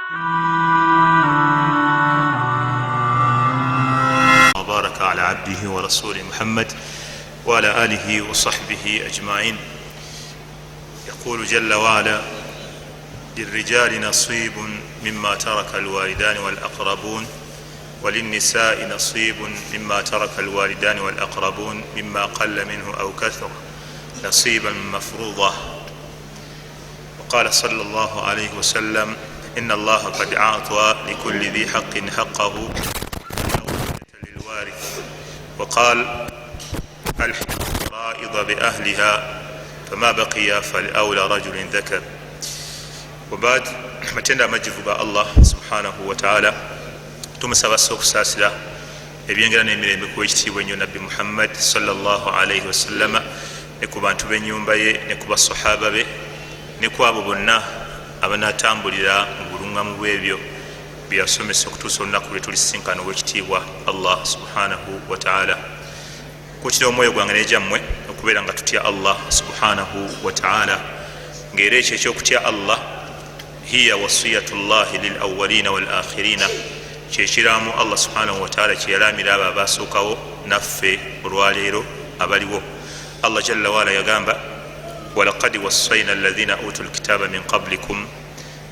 وبارك على عبده ورسوله محمد وعلى آله وصحبه أجمعين. يقول جل وعلا: للرجال نصيب مما ترك الوالدان والأقربون وللنساء نصيب مما ترك الوالدان والأقربون مما قل منه أو كثر نصيبا مفروضا. وقال صلى الله عليه وسلم: إن الله قد أعطى لكل ذي حق حقه للوارث. وقال: الحق الفرائض بأهلها فما بقي فلأولى رجل ذكر. وبعد، matenda amajjuvu ga Allah subhanahu wataala, tumusaba okusaasira ebyengera n'emirembe ku ekitiibwa ennyo Nabbi Muhammad sallallahu alaihi wasallama, ne ku bantu b'ennyumba ye, ne ku basahaba be, ne ku abo bonna abanatambulira mu bulungamu bw'ebyo byeyasomesa okutuusa olunaku lwe tulisinkana owekitiibwa Allah subhanahu wataala. Kukira omwoyo gwange negyammwe okubeera nga tutya Allah subhanahu wataala, ngaera ekyo ekyokutya Allah hiya wasiyatullahi lilawalina walakhirina, kyekiramu Allah subhanahu wataala kyeyalamira abo abasookawo naffe olwaleero abaliwo. Allah jalla waala yagamba: walaqad wassaina alladhina utu lkitaba min qablikum,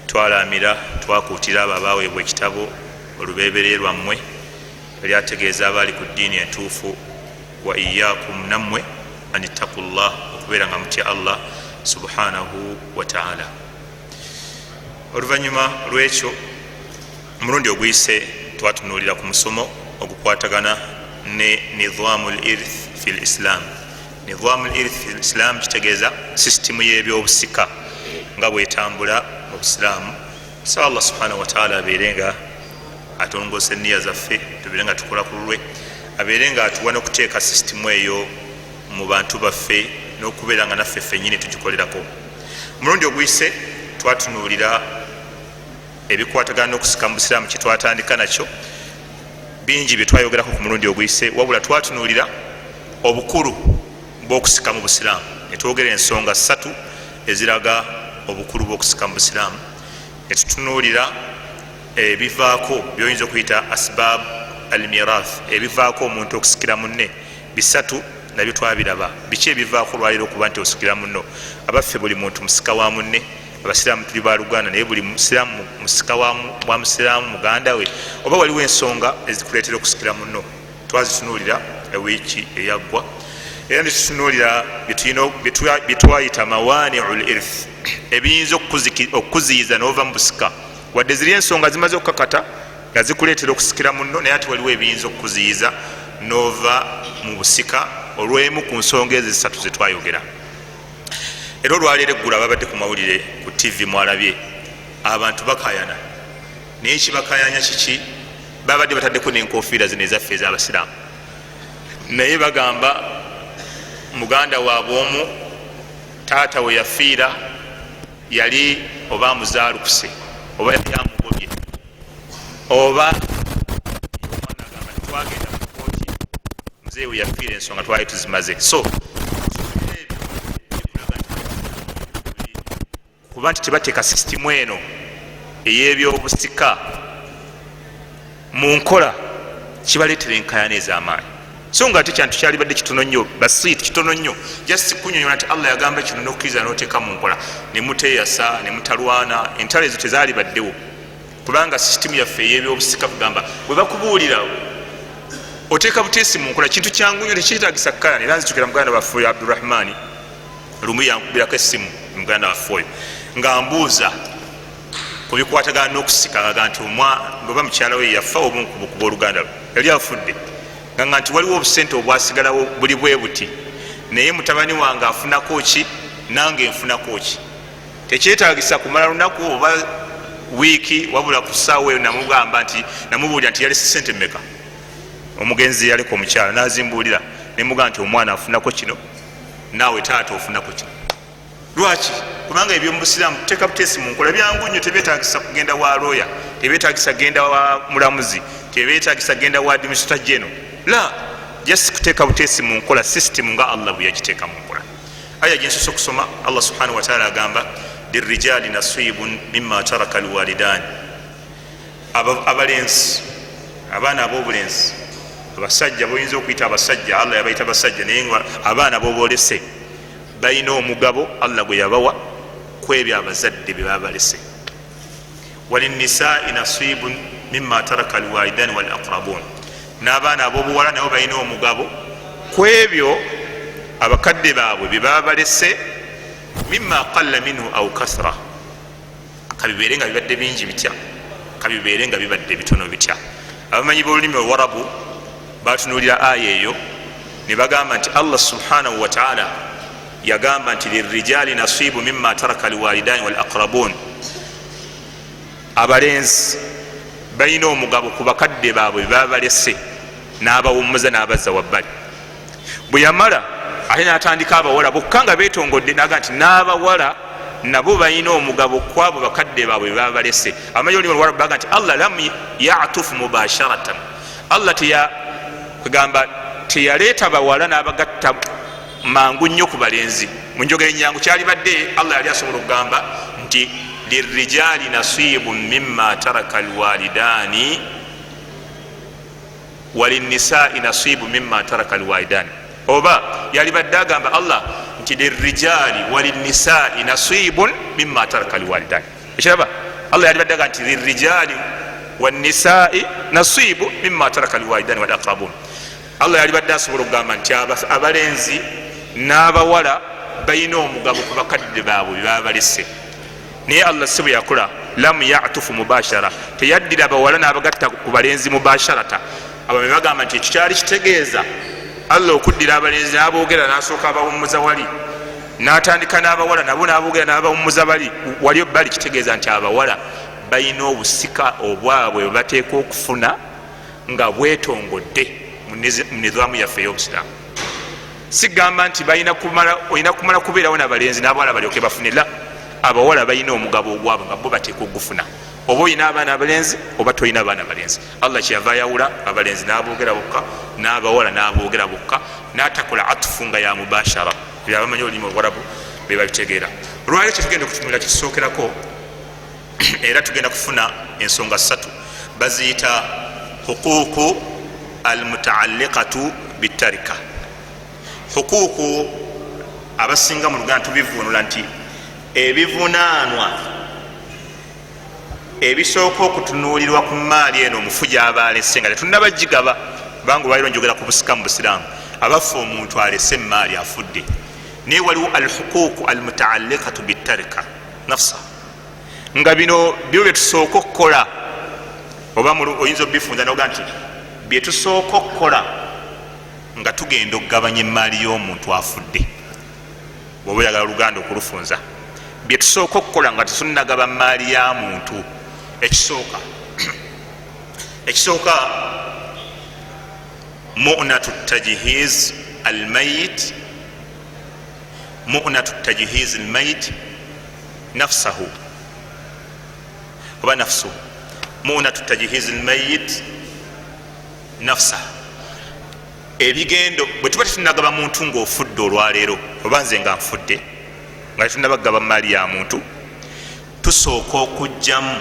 twalamira twakuutira abo abaweebwa ekitabo olubeeberye lwammwe, yali ategeeza abaali ku ddiini entuufu, wa iyakum, nammwe, an ittaqullah, okubeera nga mutya Allah subhanahu wataala. Oluvannyuma lwekyo, omulundi oguyise twatunuulira ku musomo ogukwatagana ne nidhamu l irth fi lislam. Nidhamu l irth fi lislam kitegeeza sisitimu y'ebyobusika nga bwetambula mu busiraamu. Saba Allah subhanahu wataala abeere nga atongosa eniya zaffe, tubeere nga tukola ku lulwe, abeere nga atuwa n'okuteeka sisitimu eyo mu bantu baffe n'okubeera nga naffe ffennyini tugikolerako. Omulundi oguyise twatunuulira ebikwatagana n'okusika mu busiraamu, kyetwatandika nakyo. Bingi byetwayogerako ku mulundi oguyise, wabula twatunuulira obukulu bw'okusika mu busiraamu, netwogera ensonga ssatu eziraga obukulu bw'okusika mu busiraamu, netutunuulira ebivaako byoyinza okuyita asbab almirath, ebivaako omuntu okusikira munne bisatu, nabyo twabiraba. Biki ebivaako olwaliro okuba nti osikira munno? Abaffe, buli muntu musika wa munne? Abasiraamu tuli baluganda, naye buli musiraamu musika wa musiraamu muganda we, oba waliwo ensonga ezikuleetera okusikira munno? Twazitunuulira ewiiki eyaggwa. Era netutunuulira byetwayita mawaniu l irth, ebiyinza okukuziyiza nova mu busika. Wadde ziri ensonga zimaze okukakata nga zikuleetera okusikira munno, naye ate waliwo ebiyinza okukuziyiza nova mu busika olw'emu ku nsonga ezo esatu zetwayogera. Era olwaleero eggulu ababadde ku mawulire ku TV mwalabye abantu bakayana, naye kibakayanya kiki? Babadde bataddeko n'enkofiira zino ezaffe ez'abasiraamu, naye bagamba muganda waabwe omu taata we yafiira yali oba amuzaalukuse oba yali amugobye, oba omwana agamba tetwagenda mu kooti, muzeeyi we yafiira ensonga twali tuzimaze. So kuba nti tebateeka sisitimu eno ey'ebyobusika mu nkola, kibaleetera enkayana ez'amaanyi. So nga ate kyantu kyalibadde kitono nnyo, basiit kitono nnyo, just kunyonyola nti Allah yagamba kino nokukkiriza noteeka mu nkola, nemuteyasa nemutalwana. Entalo ezo tezaalibaddewo, kubanga sisitimu yaffe ey'ebyobusika kugamba bwe bakubuulira oteeka buteesi mu nkola, kintu kyangu nnyo, tekyetagisa kukayana. Era nzijukira muganda waffe oyo Abdurahmani lumu yankubirako essimu, muganda waffe oyo, nga mbuuza ku bikwatagana n'okusika, aga nti oba mukyala we yafa, oba kuba oluganda lwe yali afudde, nga nti waliwo obusente obwasigalawo buli bwe buti, naye mutabani wange afunako ki, nange nfunako ki? Tekyetagisa kumala lunaku oba wiiki, wabula ku ssaawa eyo namugamba nti, namubuulira nti yalese sente mmeka omugenzi yaleka omukyala, nazimbuulira, nemugamba nti omwana afunako kino, naawe taata ofunako kino. Lwaki? Kubanga ebyomubusiraamu tuteeka buteesi mu nkola, byangu nnyo, tebyetagisa kugenda wa looya, tebyetagisa kugenda wa mulamuzi, tebyetagisa kugenda wa administrator general, la, just kuteeka buteesi mu nkola system nga Allah bwe yagiteeka mu nkola. Aya gyensoose okusoma, Allah subhanahu wataala agamba: lirijali nasibun mima taraka alwalidan. Abalenzi, abaana ab'obulenzi, abasajja boyinza okuyita abasajja, Allah yabayita basajja, naye nga abaana bobolese balina omugabo Allah gwe yabawa kwebyo abazadde bye babalese. Walinisai nasibun mima taraka alwalidani walaqrabun, n'abaana ab'obuwala nabo balina omugabo kwebyo abakadde baabwe bye babalese. Mima qalla minhu au kathra, kabibeere nga bibadde bingi bitya, kabibeere nga bibadde bitono bitya. Abamanyi b'olulimi oluwarabu batunulira aya eyo ne bagamba nti Allah subhanahu wataala yagamba nti lirrijali nasibu mima taraka alwalidani walaqrabun, abalenzi balina omugabo ku bakadde baabwe babalese, n'abawummuza n'abazza wabbali. Bwe yamala ate n'atandika abawala bokka nga betongodde, naga nti n'abawala nabo balina omugabo kwabo bakadde baabwe babalese. Abamanyi olulimi oluwarabu baga nti Allah lam yatufu mubasharatan, Allah kugamba teyaleeta bawala n'abagatta mangu nnyo ku balenzi. Mu njogera enyangu kyalibadde Allah yali asobola okugamba nti lirrijali nasibu mima taraka alwalidani walinisai nasibu mima taraka alwalidani, oba yalibadde agamba Allah nti lirrijali walinisai nasibun mima taraka alwalidani. Ekiraba Allah yalibadde agamba nti lirrijali wanisai nasibu mima taraka alwalidani walaqrabun. Allah yalibadde asobola okugamba nti abalenzi n'abawala balina omugabo ku bakadde baabwe bebabalese, naye Allah si bwe yakola. Lam yatufu mubashara, teyaddira abawala n'abagatta ku balenzi mubasharata. Abo bagamba nti ekyo kyali kitegeeza Allah okuddira abalenzi n'aboogera n'asooka abawummuza wali, n'atandika n'abawala nabo n'aboogera n'abawummuza bali wali bali, kitegeeza nti abawala balina obusika obwabwe bwe bateeka okufuna nga bwetongodde mu nidhamu yaffe ey'obusiraamu. Sigamba nti olina kumala kubeerawo nabalenzi n'abawala balyoke bafune, la, abawala balina omugabo ogwabwe nga bo bateeka ogufuna, oba olina abaana abalenzi oba tolina abaana abalenzi. Allah kyeyava ayawula abalenzi n'aboogera bokka n'abawala n'aboogera bokka, n'atakola atufu nga ya mubashara. Ebyo abamanyi olulimi oluwarabu be babitegeera. Olwaliro kyetugenda okutunulira kitusookerako, era tugenda kufuna ensonga ssatu, baziyita huququ almutaalliqatu bitarika. Huququ abasinga mu Luganda tubivunula nti ebivunaanwa ebisooka okutunuulirwa ku maali eno omufu gyaba alese nga tetunnaba gigaba, kubanga olwaliro njogera ku busika mu busiraamu, abaffe omuntu alese emaali afudde, naye waliwo alhuququ almutaalliqatu bitarika nafsa, nga bino byo byetusooka okukola, oba oyinza obifunza noga nti byetusooka okukola nga tugenda okugabanya emaali y'omuntu afudde. Bwoba oyagala oluganda okulufunza, byetusooka okukola nga tetunnagaba maali ya muntu, ekisooka munatu tajhiz almayit, munatu tajhiz almayit nafsahu oba nafsuhu, munatu tajhiz almayit nafsahu. Ebigendo bwe tuba tetunagaba muntu ngaofudde olwaleero, oba nze nga nfudde nga tetunaba kugaba maali ya muntu, tusooka okugjamu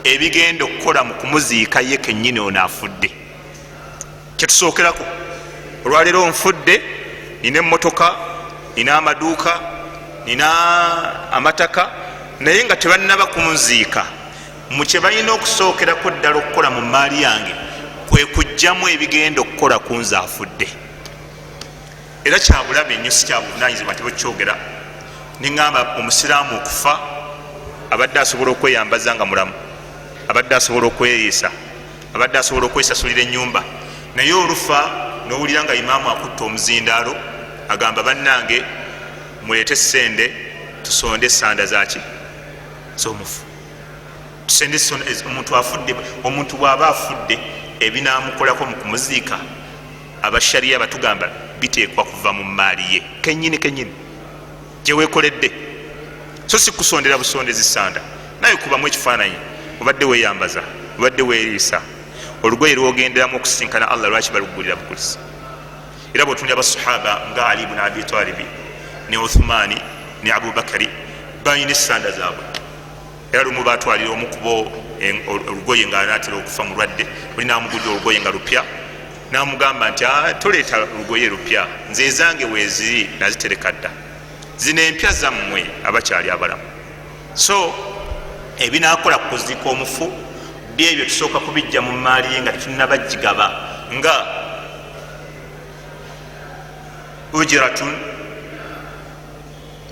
ebigenda okukola mu kumuziika ye kennyini ono afudde. Kyetusookerako olwaleero nfudde, nina emmotoka, nina amaduuka, nina amataka, naye nga tebannaba kunziika, mu kye balina okusookerako ddala okukola mu maali yange kwe kugjamu ebigenda okukola ku nze afudde. Era kyabulabe nnyo, si kyabuvunanyizibwa nti bwekyogera neŋŋamba omusiraamu okufa abadde asobola okweyambaza nga mulamu, abadde asobola okweriisa, abadde asobola okwesasulira ennyumba, naye olufa n'owulira nga imaamu akutta omuzindaalo agamba bannange muleete sende tusonde esanda zaki z'omufu, tusende omuntu afudde. Omuntu bw'aba afudde ebinamukolako mu kumuziika abashariya batugamba biteekwa kuva mu maali ye kenyini kenyini gyewekoledde, so si kusondera busondezi sanda. Naye kubamu ekifaananyi, obadde weeyambaza, obadde weeriisa, olugoye lwogenderamu okusinkana Allah lwaki balugulira bugulizi? Era bwotundira abasahaba nga Ali bun Abi Talibi ne Uthumani ne Abubakari balina esanda zaabwe. Era lumu batwalira omukubo olugoye nga anatera okufa mulwadde, oli namugulira olugoye nga lupya, namugamba nti toleeta lugoye lupya, nze ezange weeziri nazitereka dda, zino empya zammwe abakyali abalamu. So ebinakola kuziika omufu byebyo tusooka kubijja mu maali ye nga tetunabagigaba, nga ujiratun,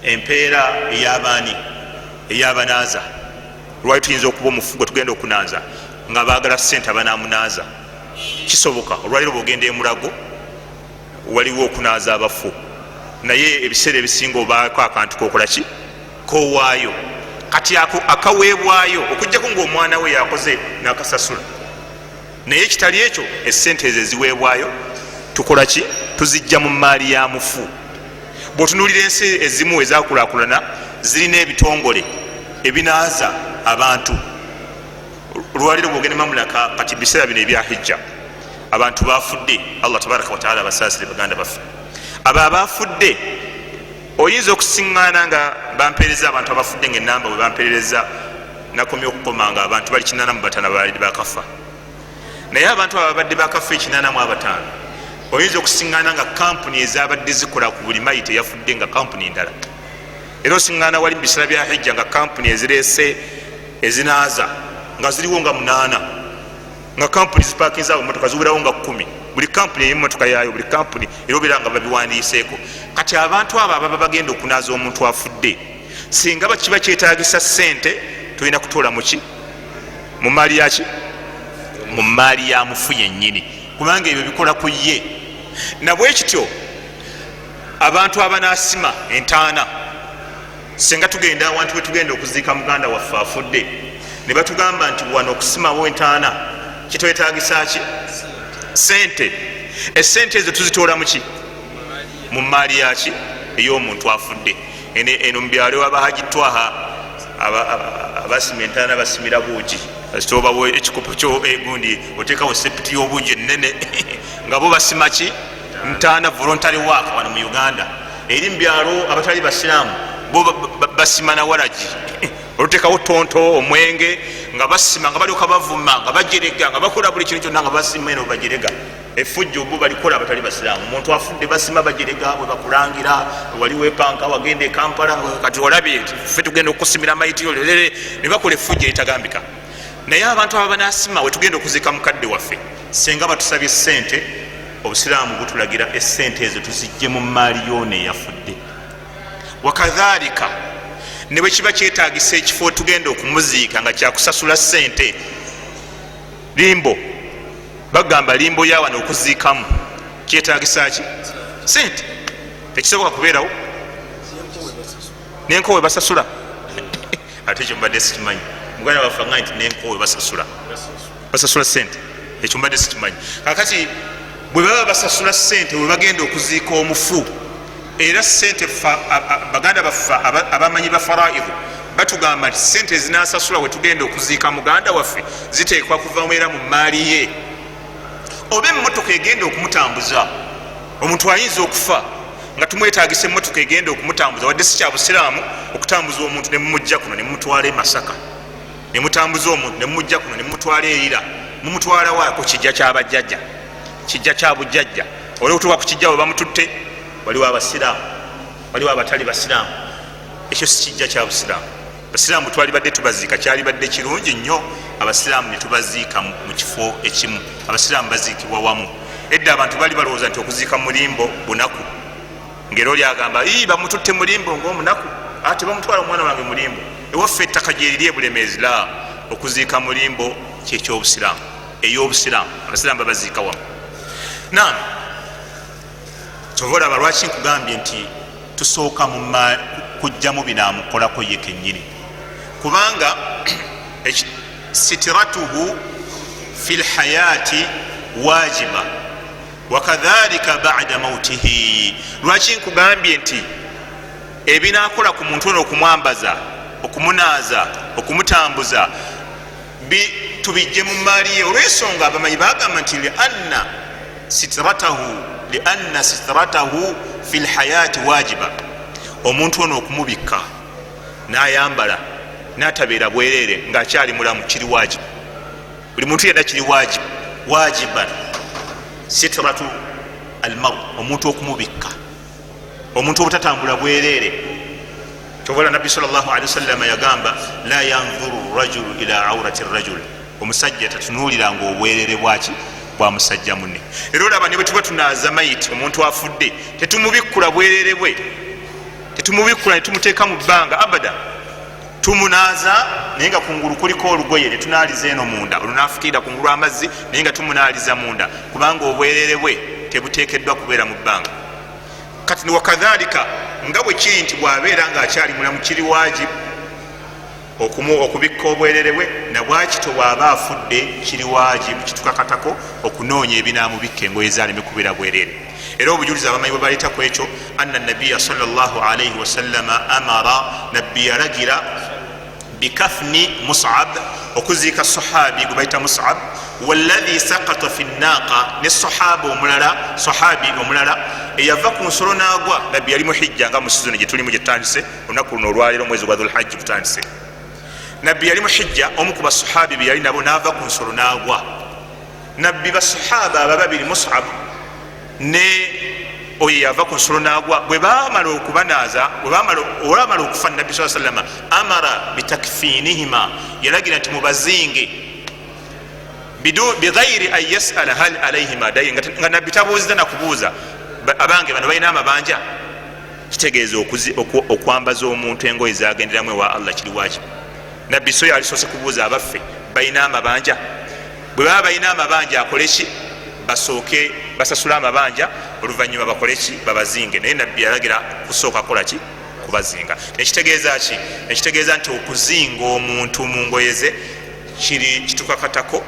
empeera eyabaani, eyabanaaza. Lwali tuyinza okuba omufu gwe tugenda okunaaza nga baagala sente abanamunaaza, kisoboka. Olwaliro bwogenda emulago waliwo okunaaza abafu, naye ebiseera ebisinga obaako akantu kokolaki kowaayo. Kati ako akaweebwayo okujjako ngaomwana we yakoze nakasasula, naye ekitali ekyo esente ezo eziweebwayo tukolaki, tuzijja mu maali ya mufu. Bwotunulira ensi ezimu ezakulakulana zirina ebitongole ebinaaza abantu. Olwaliro bwogenda mamulaka kati biseera bino ebya hijja abantu bafudde, Allah tabaraka wataala abasaasire baganda baffe abo abafudde. Oyinza okusiŋŋaana nga bampereza abantu abafudde nga enamba bwe bamperereza nakomye okukoma nga abantu bali 85 balidde bakafa, naye abantu abo babadde bakafa 85 oyinza okusiŋŋaana nga kampuni ezabadde zikola ku buli mayiti eyafudde nga kampuni ndala. Era osiŋŋaana wali mu biseera bya hijja nga kampuni ezireese ezinaaza nga ziriwo nga 8, nga kampuni zipakinza awo emotoka ziwerawo nga 10, buli kampuni ey'emmotoka yaayo, buli kampuni era obeera nga babiwandiiseeko. Kati abantu abo ababa bagenda okunaaza omuntu afudde, singa kiba kyetaagisa ssente, tulina kutuula muki, mu maali yaki, mu maali ya mufu yennyini, kubanga ebyo bikola ku ye. Nabwekityo abantu abanaasima entaana, singa tugenda awantu we tugenda okuziika muganda waffe afudde ne batugamba nti wano okusimawo entaana kitwetagisa ki, sente. Esente ezo tuzitoola muki, mu maali yaki ey'omuntu afudde. Eno mu byalo abahaji twaha abasima entaana basimira buugi, tobawo ekikopo kyo egundi oteekawo sepiti y'obuugi ennene nga bo basima ki, ntaana, voluntary work. Wano mu Uganda eri mu byalo abatali basiraamu bo basima na waragi, oluteekawo tonto omwenge nga basima, nga balyoka bavuma, nga bajerega, nga bakola buli kintu kyonna nga basima. Eno bajerega efujjo bo balikola abatali basiraamu. Omuntu afudde basima bajerega bwe bakulangira, wali wepanka wagenda e Kampala, kati olabye ffe tugenda okusimira mayiti olelere, ne bakola efujjo eritagambika. Naye abantu aba banasima we tugenda okuziika mukadde waffe, singa batusabye sente, obusiraamu butulagira esente ezo tuzijje mu maali yoona eyafudde. Wakadhalika ne bwe kiba kyetaagisa ekifo tugenda okumuziika nga kyakusasula sente, limbo bagamba limbo yawana okuziikamu kyetaagisa ki, sente, tekisoboka kubeerawo nenkowe basasula. Ate ekyo mbadde sikimanyi, muganda waffe aŋŋambye nti nenkowe basasula, basasula sente, ekyo mbadde sikimanyi. Kakati bwe baba basasula sente bwe bagenda okuziika omufu, era sente baganda baffe abamanyi ba faraidu batugamba nti sente ezinasasula we tugenda okuziika muganda waffe ziteekwa kuva era mu maali ye, oba emmotoka egenda okumutambuza. Omuntu ayinza okufa nga tumwetagisa emmotoka egenda okumutambuza, wadde si kya busiraamu okutambuza omuntu ne mumujja kuno ne mumutwala e Masaka, ne mutambuza omuntu ne mumujja kuno ne mumutwala erira, mumutwala wa ku kijja ky'abajjajja, kijja kya bujjajja. Olwokutuuka ku kijja we bamututte waliwo abasiraamu, waliwo abatali basiraamu, ekyo si kijja kya busiraamu. Basiraamu twalibadde tubaziika, kyalibadde kirungi nnyo abasiraamu ne tubaziika mu kifo ekimu, abasiraamu baziikibwa wamu. Edda abantu bali balowooza nti okuziika mulimbo bunaku, ngeri oli agamba ii bamututte mulimbo ng'omunaku, ate bamutwala omwana wange mulimbo, ewaffe ettaka gyeriri ebulemeezi. La, okuziika mulimbo kyekyobusiraamu, ey'obusiraamu abasiraamu babaziika wamu. Naam, kyova olaba lwaki nkugambye nti tusooka kujjamu binaamukolako ye kennyini, kubanga sitiratuhu fi lhayaati wajiba wakadhalika bada mautihi. Lwaki nkugambye nti ebinaakola ku muntu ono okumwambaza, okumunaaza, okumutambuza tubijje mu maali ye, olw'ensonga abamanyi bagamba nti lianna sitratahu fi lhayaati wajiba, omuntu ono okumubikka n'ayambala N'atabeera bwereere ng'akyali mulamu kiri wajibu. Buli muntu yenna kiri wajibu, wajiban sitratu almar, omuntu okumubikka, omuntu obutatambula bwereere. Kyovola Nabbi salllahalihi wasallama yagamba, la yanzuru rajulu ila aurati rajul, omusajja tatunuuliranga obwerere bwaki? Bwa musajja munne. Era olaba ne bwe tuba tunaaza mayiti, omuntu afudde, tetumubikkula bwerere bwe, tetumubikkula netumuteeka mu bbanga abada. Tumunaaza naye nga kungulu kuliko olugoye, netunaaliza eno munda, olunafukiira kungulu amazzi, naye nga tumunaaliza munda, kubanga obwerere bwe tebuteekeddwa kubeera mu bbanga. Kati wakadhalika nga bwe kiri nti bwabeera nga akyali mulamu kiri wajibu okubikka obwerere bwe, nabwakityo bwaba afudde kiri wajibu, kitukakatako okunoonya ebinamubikka engoye zaleme kubeera bwerere. Era obujulizi abamanyi bwe baleeta ku ekyo, anna nabiya salllahalaihi wasallama amara, nabbi yalagira bikafni Musab, okuziika sahabi gwe bayita Musab, waladhi sakata fi naqa, ne sahaba omulala, sahabi omulala eyava ku nsolo n'agwa. Nabbi yali muhijja, nga musizoni gyetulimu gyetutandise olunaku luno olwaleero, omwezi gwa Dhulhajji gutandise. Nabbi yali muhijja, omu ku basahabi be yali nabo n'ava ku nsolo n'agwa. Nabbi basahaba aba babiri, Musab ne oyo yava ku nsolo n'agwa, bwe bamala okubanaaza, olwamala okufa, Nabbi saa sallama amara bitakfinihima, yalagira nti mubazinge, bighairi an yasala hal alaihima dain, nga Nabbi tabuuziza nakubuuza, abange bano balina amabanja. Kitegeeza okwambaza omuntu engoye zagenderamu ewa Allah kiri wajibu. Nabbi so yalisoose kubuuza abaffe balina amabanja? Bwe baba balina amabanja akoleki? Basooke basasule amabanja, oluvanyuma bakoleki? Babazinge. Naye Nabbi yalagira kusooka kukolaki? Kubazinga. Nekitegeeza ki? Nekitegeeza nti okuzinga omuntu mu ngoye ze kiri kitukakatako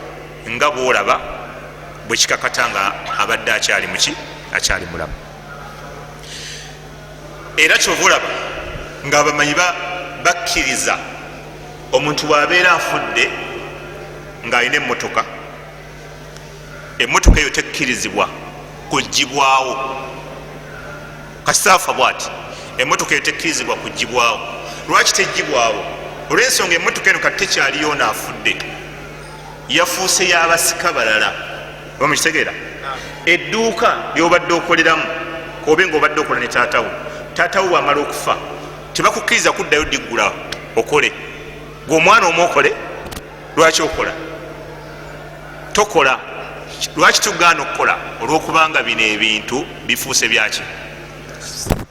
nga bwolaba bwe kikakata nga abadde akyali muki? Akyali mulamu. Era kyova olaba nga abamanyi bakkiriza omuntu bw'abeera afudde ng'alina emmotoka, emmotoka eyo tekkirizibwa kugibwawo. Kasitaafa bwati, emmotoka eyo tekkirizibwa kugibwawo. Lwaki tegibwawo? Olw'ensonga emmotoka eno kati tekyaliyo, ono afudde, yafuuse y'abasika balala. Oba mukitegeera? Edduuka lyobadde okoleramu, kobe nga obadde okola ne taatawo, taatawo bwamala okufa tebakukkiriza kuddayo diggula okole. Gwe omwana omu okole, lwaki okola? Tokola. Lwaki tugaana okukola? Olwokubanga bino ebintu bifuuse byaki?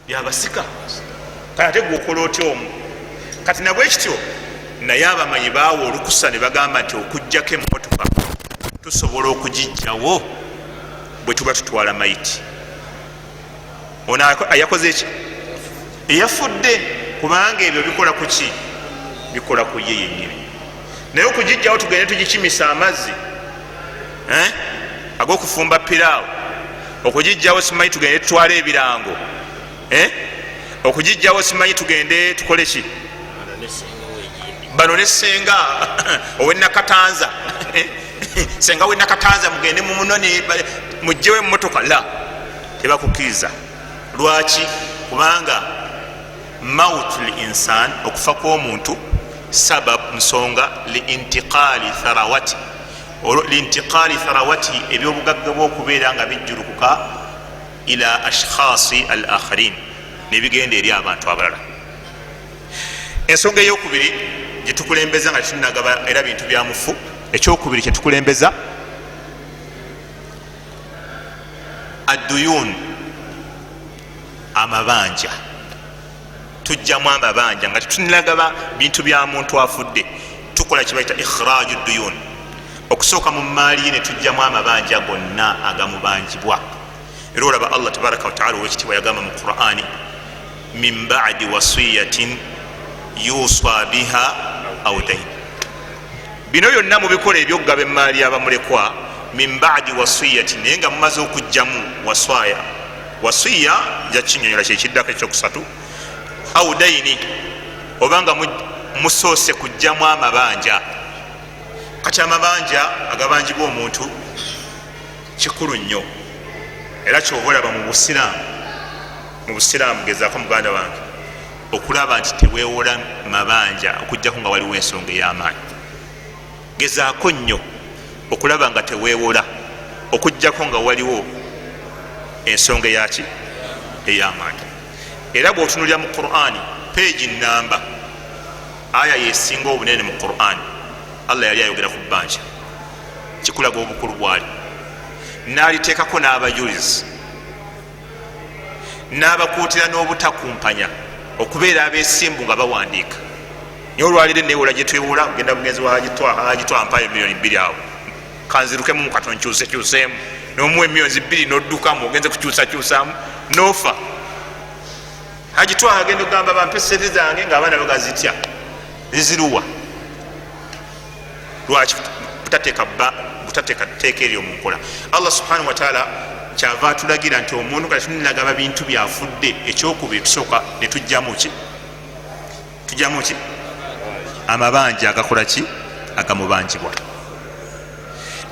Byabasika. Kati ate gwe okola otya omu? Kati nabwekityo naye abamanyi baawa olukusa ne bagamba nti okugjako emmotoka tusobola okugijjawo bwe tuba tutwala mayiti ono yakoze eki? Eyafudde, kubanga ebyo bikola ku ki? Bikola ku ye yennyini. Naye okugijjawo tugende tugikimisa amazzi ag'okufumba piraawo, okugijjawo simanyi tugende tutwale ebirango, okugijjawo simanyi tugende tukole ki, bano ne senga owenakatanza, senga wenakatanza, mugende mumunone mugjewo emotoka, la, tebakukkiriza. Lwaki? Kubanga mautu l insan, okufa kw'omuntu, sabab, nsonga liintiqali tharawati, lintiqali tharawati, ebyobugagga bwokubeera nga bijjulukuka ila ashkhasi al akharin, nebigenda eri abantu abalala. Ensonga eyokubiri gyetukulembeza nga tetunagaba era bintu bya mufu, ekyokubiri kyetukulembeza, adduyun, amabanja. Tujjamu amabanja nga tetunagaba bintu bya muntu afudde. Tukola kibaita ikhraju duyun, okusooka mu maali ye netujjamu amabanja gonna agamubanjibwa. Era olaba Allah tabaraka wataala owekitiibwa yagamba mu Qurani, min badi wasiyatin yuswa biha au dain. Bino byonna mubikola ebyokugaba emaali yabamulekwa, min badi wasiyatin, naye nga mumaze okugjamu waswaya. Wasiya nja kinyonyola, kyekiddako ekyokusatu. Au daini, obanga musoose kugjamu amabanja. Kati amabanja agabanjibwa omuntu kikulu nnyo. Era kyova olaba mu Busiraamu, mu Busiraamu, gezaako muganda wange, Okulaba nti teweewola mabanja okujjako nga waliwo ensonga ey'amaanyi. Gezaako nnyo okulaba nga teweewola okujjako nga waliwo ensonga eyaki ey'amaanyi. Era bw'otunulira mu Qur'ani, peegi namba aya yesinga obunene mu Qur'ani, Allah yali ayogera ku bbanja. Kikulaga obukulu bwali, n'aliteekako n'abajulizi, n'abakuutira n'obutakumpanya, okubeera abeesimbu nga bawandiika. Naye olwaliro newola gyetwewola, ogenda bugenzi wagitwa, mpayo 2 miliyoni awo kanzirukemu katono, nkyusekyuseemu, nomuwa 2 miliyoni noddukamu, ogenze kukyusakyusamu, nofa. Hagitwaha agenda okugamba, "Bampe sente zange," nga abaana bagazitya, ziziruwa? Lwaki butateeka teeka eryo mu nkola? Allah subhanahu wataala kyava atulagira nti omuntu nga tetunagaba bintu byafudde, ekyokubiri tusooka netujjamu ki? Tujjamu ki? Amabanja agakola ki? Agamubanjibwa.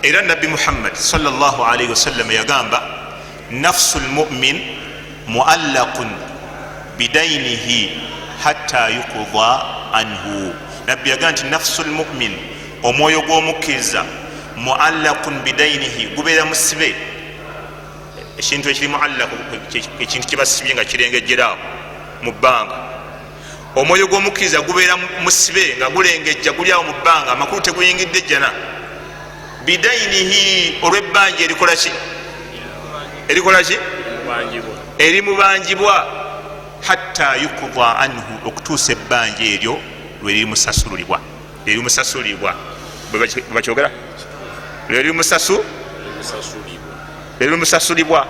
Era Nabbi Muhammad sallallahu alaihi wasallam yagamba, "Nafsu lmumin muallaqun bidainihi hatta yuqda anhu." Nabbi yagamba nti nafsu lmumin, omwoyo gw'omukkiriza, muallaqun bidainihi, gubeera musibe. Ekintu ekiri muallaku, ekintu kibasibye nga kirengejjeraawo mu bbanga. Omwoyo gw'omukkiriza gubeera musibe nga gulengejja, guli awo mu bbanga, amakulu teguyingidde ejjana, bidainihi, olw'ebbanja erikola ki? Erikola ki? Erimubanjibwa. Hatta yuqda anhu, okutuusa ebbanja eryo lwerimusasulibwa, lerimusasulibwa. Bwebakyogera, lerimusasulibwa,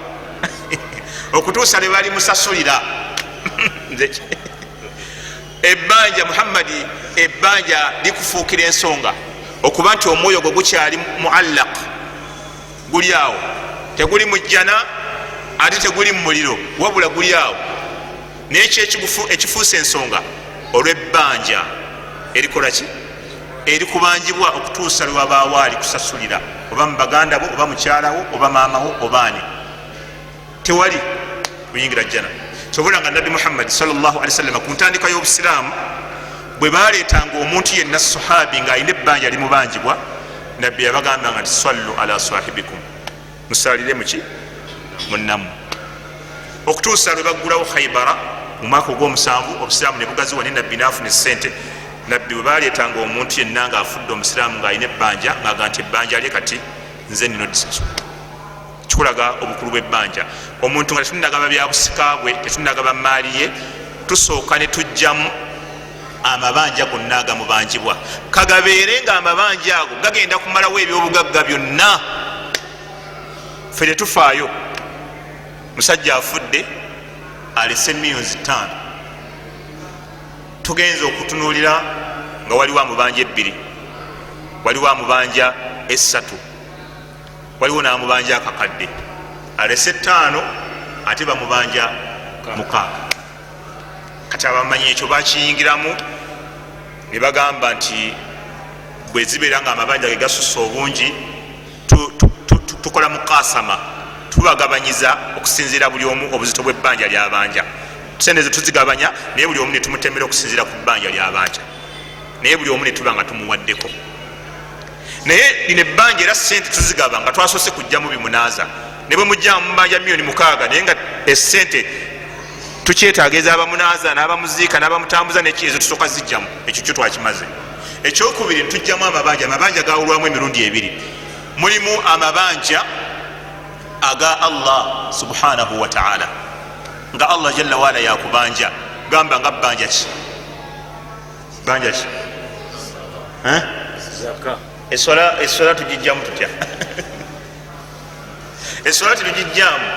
okutuusa lwe balimusasulira ebbanja. Muhammadi, ebbanja likufuukira ensonga okuba nti omwoyo gwe gukyali muallaq, guli awo, teguli mujjana ate teguli mu muliro, wabula guli awo. Naye ki ekifuusa ensonga? Olw'ebbanja erikola ki? Erikubanjibwa, okutuusa lwe wabaawo ali kusasulira, oba mu baganda bo, oba mukyalawo, oba maamawo, obaani, tewali kuyingira jjana. Kyobula nga Nabbi Muhammadi sallallahu alaihi wasallam ku ntandika y'obusiraamu, bwe baleetanga omuntu yenna sahabi ng'alina ebbanja limubanjibwa, Nabbi yabagambanga nti, "Sallu ala sahibikum," musalire muki? Munnamu. Okutuusa lwe baggulawo Khaibara mu mwaka ogwomusanvu, obusiraamu ne bugaziwa, ne Nabbi naafuna esente. Nabbi bwe baleetanga omuntu yenna ng'afudde omusiraamu ng'alina ebbanja, ng'aga nti, "Ebbanja lye kati nze nina odisasula." Kikulaga obukulu bw'ebbanja. Omuntu nga tetunagaba byabusika bwe, tetunagaba maali ye, tusooka ne tujjamu amabanja gonna agamubanjibwa, kagabeere nga amabanja ago gagenda kumalawo ebyobugagga byonna, ffe tetufaayo. Musajja afudde alese 5 miliyoni, tugenza okutunuulira nga waliwo amubanja 2, waliwo amubanja 3, waliwo n'amubanja akakadde. Alese 5, ate bamubanja 6. Kati abamanyi ekyo bakiyingiramu ne bagamba nti bwe zibeera nga amabanja ge gasussa obungi, tukola mukasama, tubagabanyiza okusinziira buli omu obuzito bw'ebbanja lyabanja. Sente ezo tuzigabanya, naye buli omu netumutemera okusinziira ku bbanja lyabanja, naye buli omu netuba nga tumuwaddeko. Naye lino ebbanja era sente tuzigaba nga twasoose kujjamu bimunaaza. Ne bwe mujjamu mubanja 6 miliyoni, naye nga esente tukyetaaga ezabamunaaza n'abamuziika n'abamutambuza ezo tusooka zijjamu. Ekyo kyo twakimaze. Ekyokubiri, ntujjamu amabanja. Amabanja gawulwamu emirundi ebiri. Mulimu amabanja aga Allah subhanahu wataala, nga Allah jalla waala yakubanja. Gamba nga bbanja ki? Banja ki? Eswala tugijjamu tutya? Eswala tetugijjamu.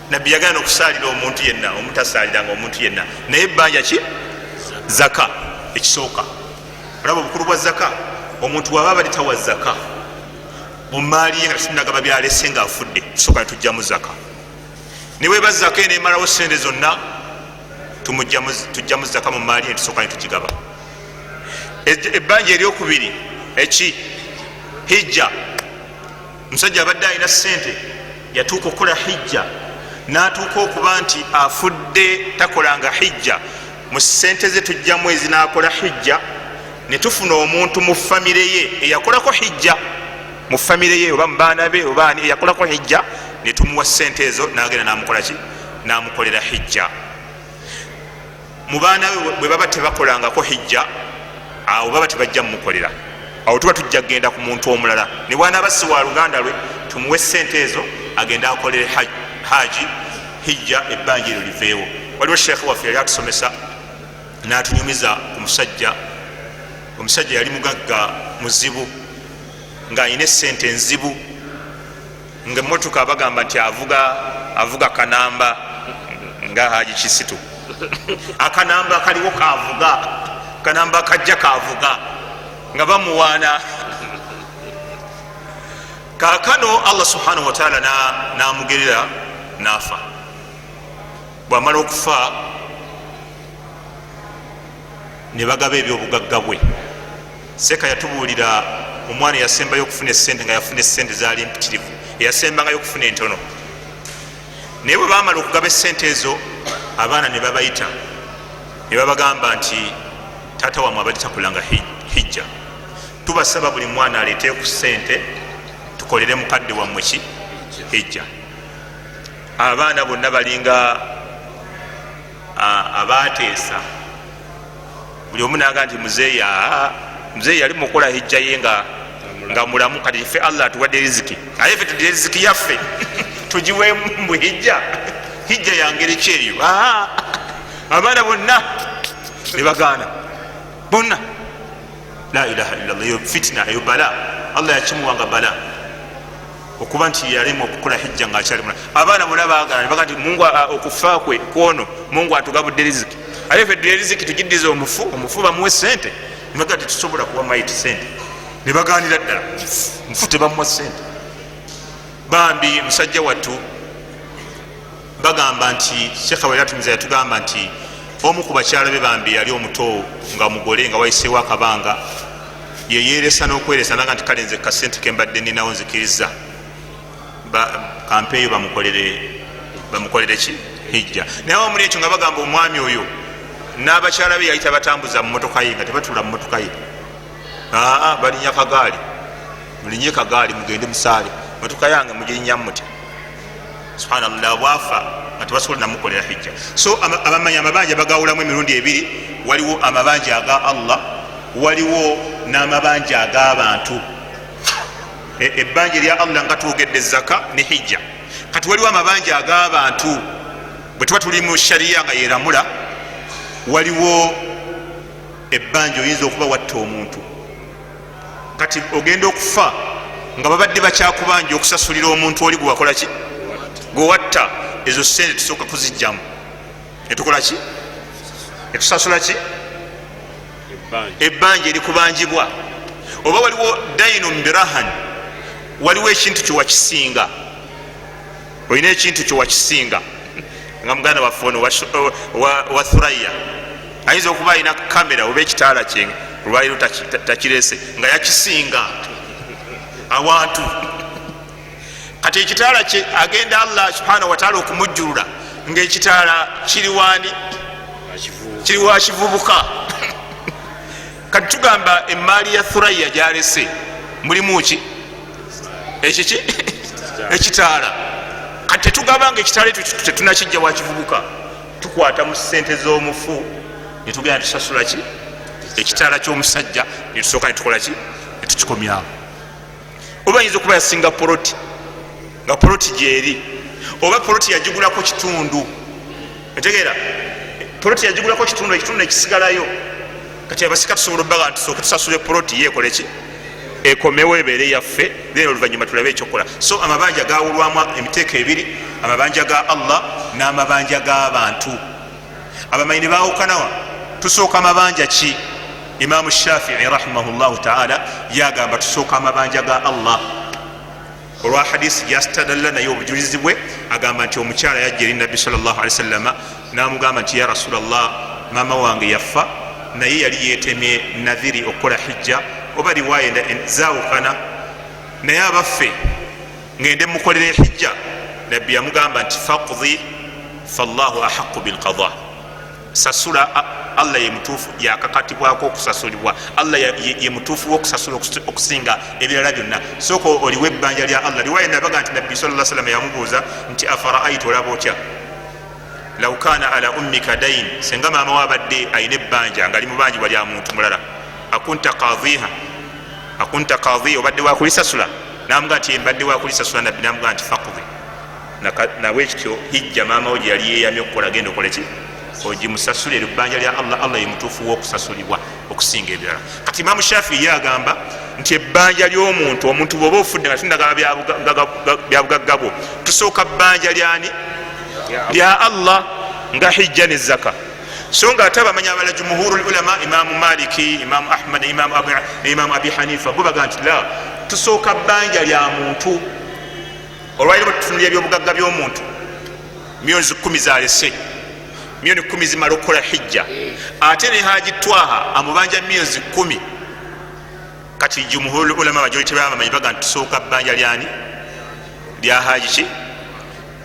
Nabbi yagana okusaalira omuntu yenna, omutasaaliranga omuntu yenna. Naye ebbanja ki? Zaka. Ekisooka, olaba obukulu bwa zaka. Omuntu waba abali tawa zaka mu maali ye, nga tetunagaba byalese nga afudde, tusooka netujjamu zaka. Neweba zaka enemalawo sente zonna, tujjamu zaka mu maali ye, tusooka netugigaba. Ebbanja eryokubiri eki? Hijja. Omusajja abadde alina sente, yatuuka okukola hijja. N'atuuka okuba nti afudde takolanga hijja, mu sente ze tujjamu ezinakola hijja, ne tufuna omuntu mu famire ye eyakolako hijja, mu famire ye oba mu baana be oba ani eyakolako hijja, ne tumuwa sente ezo n'agenda n'amukolaki, n'amukolera hijja. Mu baana be bwe baba tebakolangako hijja, awo baba tebajja mumukolera, awo tuba tujja kugenda ku muntu omulala ne bwanaaba si wa luganda lwe, tumuwe sente ezo agende akolere haji hijja, ebbanja eryo liveewo. Waliwo sheekhe waffe yali atusomesa n'atunyumiza ku musajja. Omusajja yali mugagga muzibu, ng'alina esente enzibu, nga emmotoka bagamba nti avuga kanamba nga Haji Kisitu, akanamba kaliwo kavuga, kanamba kajja kavuga, nga bamuwaana. Kakano Allah subhanahu wataala namugerera nafa. Bwamala okufa ne bagaba ebyobugagga bwe. Seeka yatubuulira omwana eyasembayo okufuna esente, nga yafuna esente zaali mpitirivu, eyasembangayo okufuna entono. Naye bwe bamala okugaba esente ezo, abaana ne babayita ne babagamba nti taata wamwe abadde takolanga hijja, tubasaba buli mwana aleete ku sente tukolere mukadde wammwe ki hijja. Abaana bonna balinga abateesa, buli omu naga nti muzeeyi muzeeyi yali mukola hijja ye nga mulamu, kati ffe Allah atuwadde riziki, aye ffe tudire riziki yaffe tugiweemu mu hijja. Hijja yangeri ki eyo? Abaana bonna ne bagaana bonna. La ilaha illallah. Eyo fitina, eyo bala, Allah yakimuwanga bala okuba nti yalema okukola hijja ngaakyali mulamu. Abaana bonna baagala ne bagaa nti Mungu okufa kwe kwono, Mungu atugabudde riziki, aye ffe tudire riziki tugiddize omufu, omufu bamuwe sente. Nebagaa tetusobola kuwa maiti sente, ne bagaanira ddala, mufu tebamuwa sente. Bambi musajja wattu, bagamba nti shekha we yatumiza yatugamba nti omu ku bakyala be bambi yali omuto nga mugole, nga wayiseewo akabanga yeyeresa n'okweresa naga nti kale nze kasente kembadde ninawo nzikiriza kampeeyo bamukolere ki hijja. Naye wamuli ekyo nga bagamba omwami oyo n'abakyala be yali tabatambuza mu motoka ye, nga tebatula mu motoka ye, aa balinya kagaali, mulinye kagaali mugende musaale, motoka yange mugirinyamu mutya? Subhanallah, bwafa nga tebasobola namukolera hijja. So abamanyi amabanja bagawulamu emirundi ebiri, waliwo amabanja aga Allah, waliwo n'amabanja ag'abantu. Ebbanja erya Allah nga twogedde zaka ne hijja. Kati waliwo amabanja ag'abantu, bwe tuba tuli mu shariya nga yeramula, waliwo ebbanja oyinza okuba watta omuntu, kati ogenda okufa nga babadde bakyakubanja okusasulira omuntu oli gwewakola ki, gwewatta. Ezo sente tusooka kuzijjamu netukola ki, netusasula ki ebbanja erikubanjibwa. Oba waliwo dainu birahan, waliwo ekintu kyewakisinga, olina ekintu kyewakisinga, nga muganda waffe ono wa Thuraya ayinza okuba alina kamera oba ekitaala kye olwaliro takirese, nga yakisinga awantu. Kati ekitaala kye agenda Allah subhanahu wataala okumujjulula nga ekitaala kiri wani, kiri wa kivubuka. Kati tugamba emaali ya Thuraya gyalese mulimu ki, ekiki, ekitaala. Kati tetugamba nga ekitaala ekyo tetunakijja wa kivubuka, tukwata mu sente z'omufu netugenda tusasula ki ekitaala ky'omusajja, netusooka netukola ki, netukikomyawo. Oba ayinza okuba yasinga poloti, nga poloti gyeri, oba poloti yagigulako kitundu, etegeera poloti yagigulako kitundu, ekitundu nekisigalayo. Kati abasika tusobola obbaga nti tusooke tusasule poloti yeekole ki, ekomewo ebeere yaffe, then oluvanyuma tulabe ekyokukola. So amabanja gawulwamu emiteeko ebiri, amabanja ga Allah n'amabanja g'abantu. Abamanyi ne bawukanawa, tusooka amabanja ki? Imamu Shafii rahimahullahu taala yagamba tusooka amabanja ga Allah, olwa hadisi gyasitadalla naye obujulizi bwe agamba nti omukyala yajja eri Nabbi sallallahu alaihi wasallama n'amugamba nti ya Rasulallah, maama wange yafa, naye yali yetemye nadhiri okukola hijja, oba riwaya zawukana, naye abaffe ngende mukolera hijja? Nabbi yamugamba nti faqdi fallahu ahaqu bilqada, sasula, Allah ye mutuufu yakakatibwako okusasulibwa, Allah ye mutuufu wokusasula okusinga ebirala byonna. Sooka oliwa ebbanja lya Allah. Riwaya nabaga nti Nabbi sal sallam yamubuuza nti afaraaita, olaba otya law kana ala ummika dain, senga maama wabadde ayina ebbanja nga limubanjibwa lya muntu mulala, akunta qadhiha, akunta qadhiha, obadde wakulisasula? Namuga nti mbadde wakulisasula. Nabbi namuga nti faqdi. Nabwekityo hijja maama wo gye yali yeyamye okukola, genda okoleki, ogimusasule ebbanja lya Allah, Allah ye mutuufu w'okusasulibwa okusinga ebirala. Kati Imamu Shafii ye agamba nti ebbanja ly'omuntu, omuntu bw'oba ofudde nga tunagaba byabugagga bwo, tusooka bbanja lyani? Lya Allah, nga hijja ne zaka. So nga ate abamanyi abala, jumuhuru lulama, Imamu Maliki, Imamu Ahmad ne Imamu Abi Hanifa, bo baga nti la, tusooka bbanja lya muntu. Olwaliro bwe tutunulira ebyobugagga by'omuntu, miliyoni 10 zalese, miliyoni 10 zimala okukola hijja, ate ne Haji Twaha amubanja miliyoni 10. Kati jumuhuru ulama, majority babamanyi baga nti tusooka bbanja lyani? Lya Haji ki?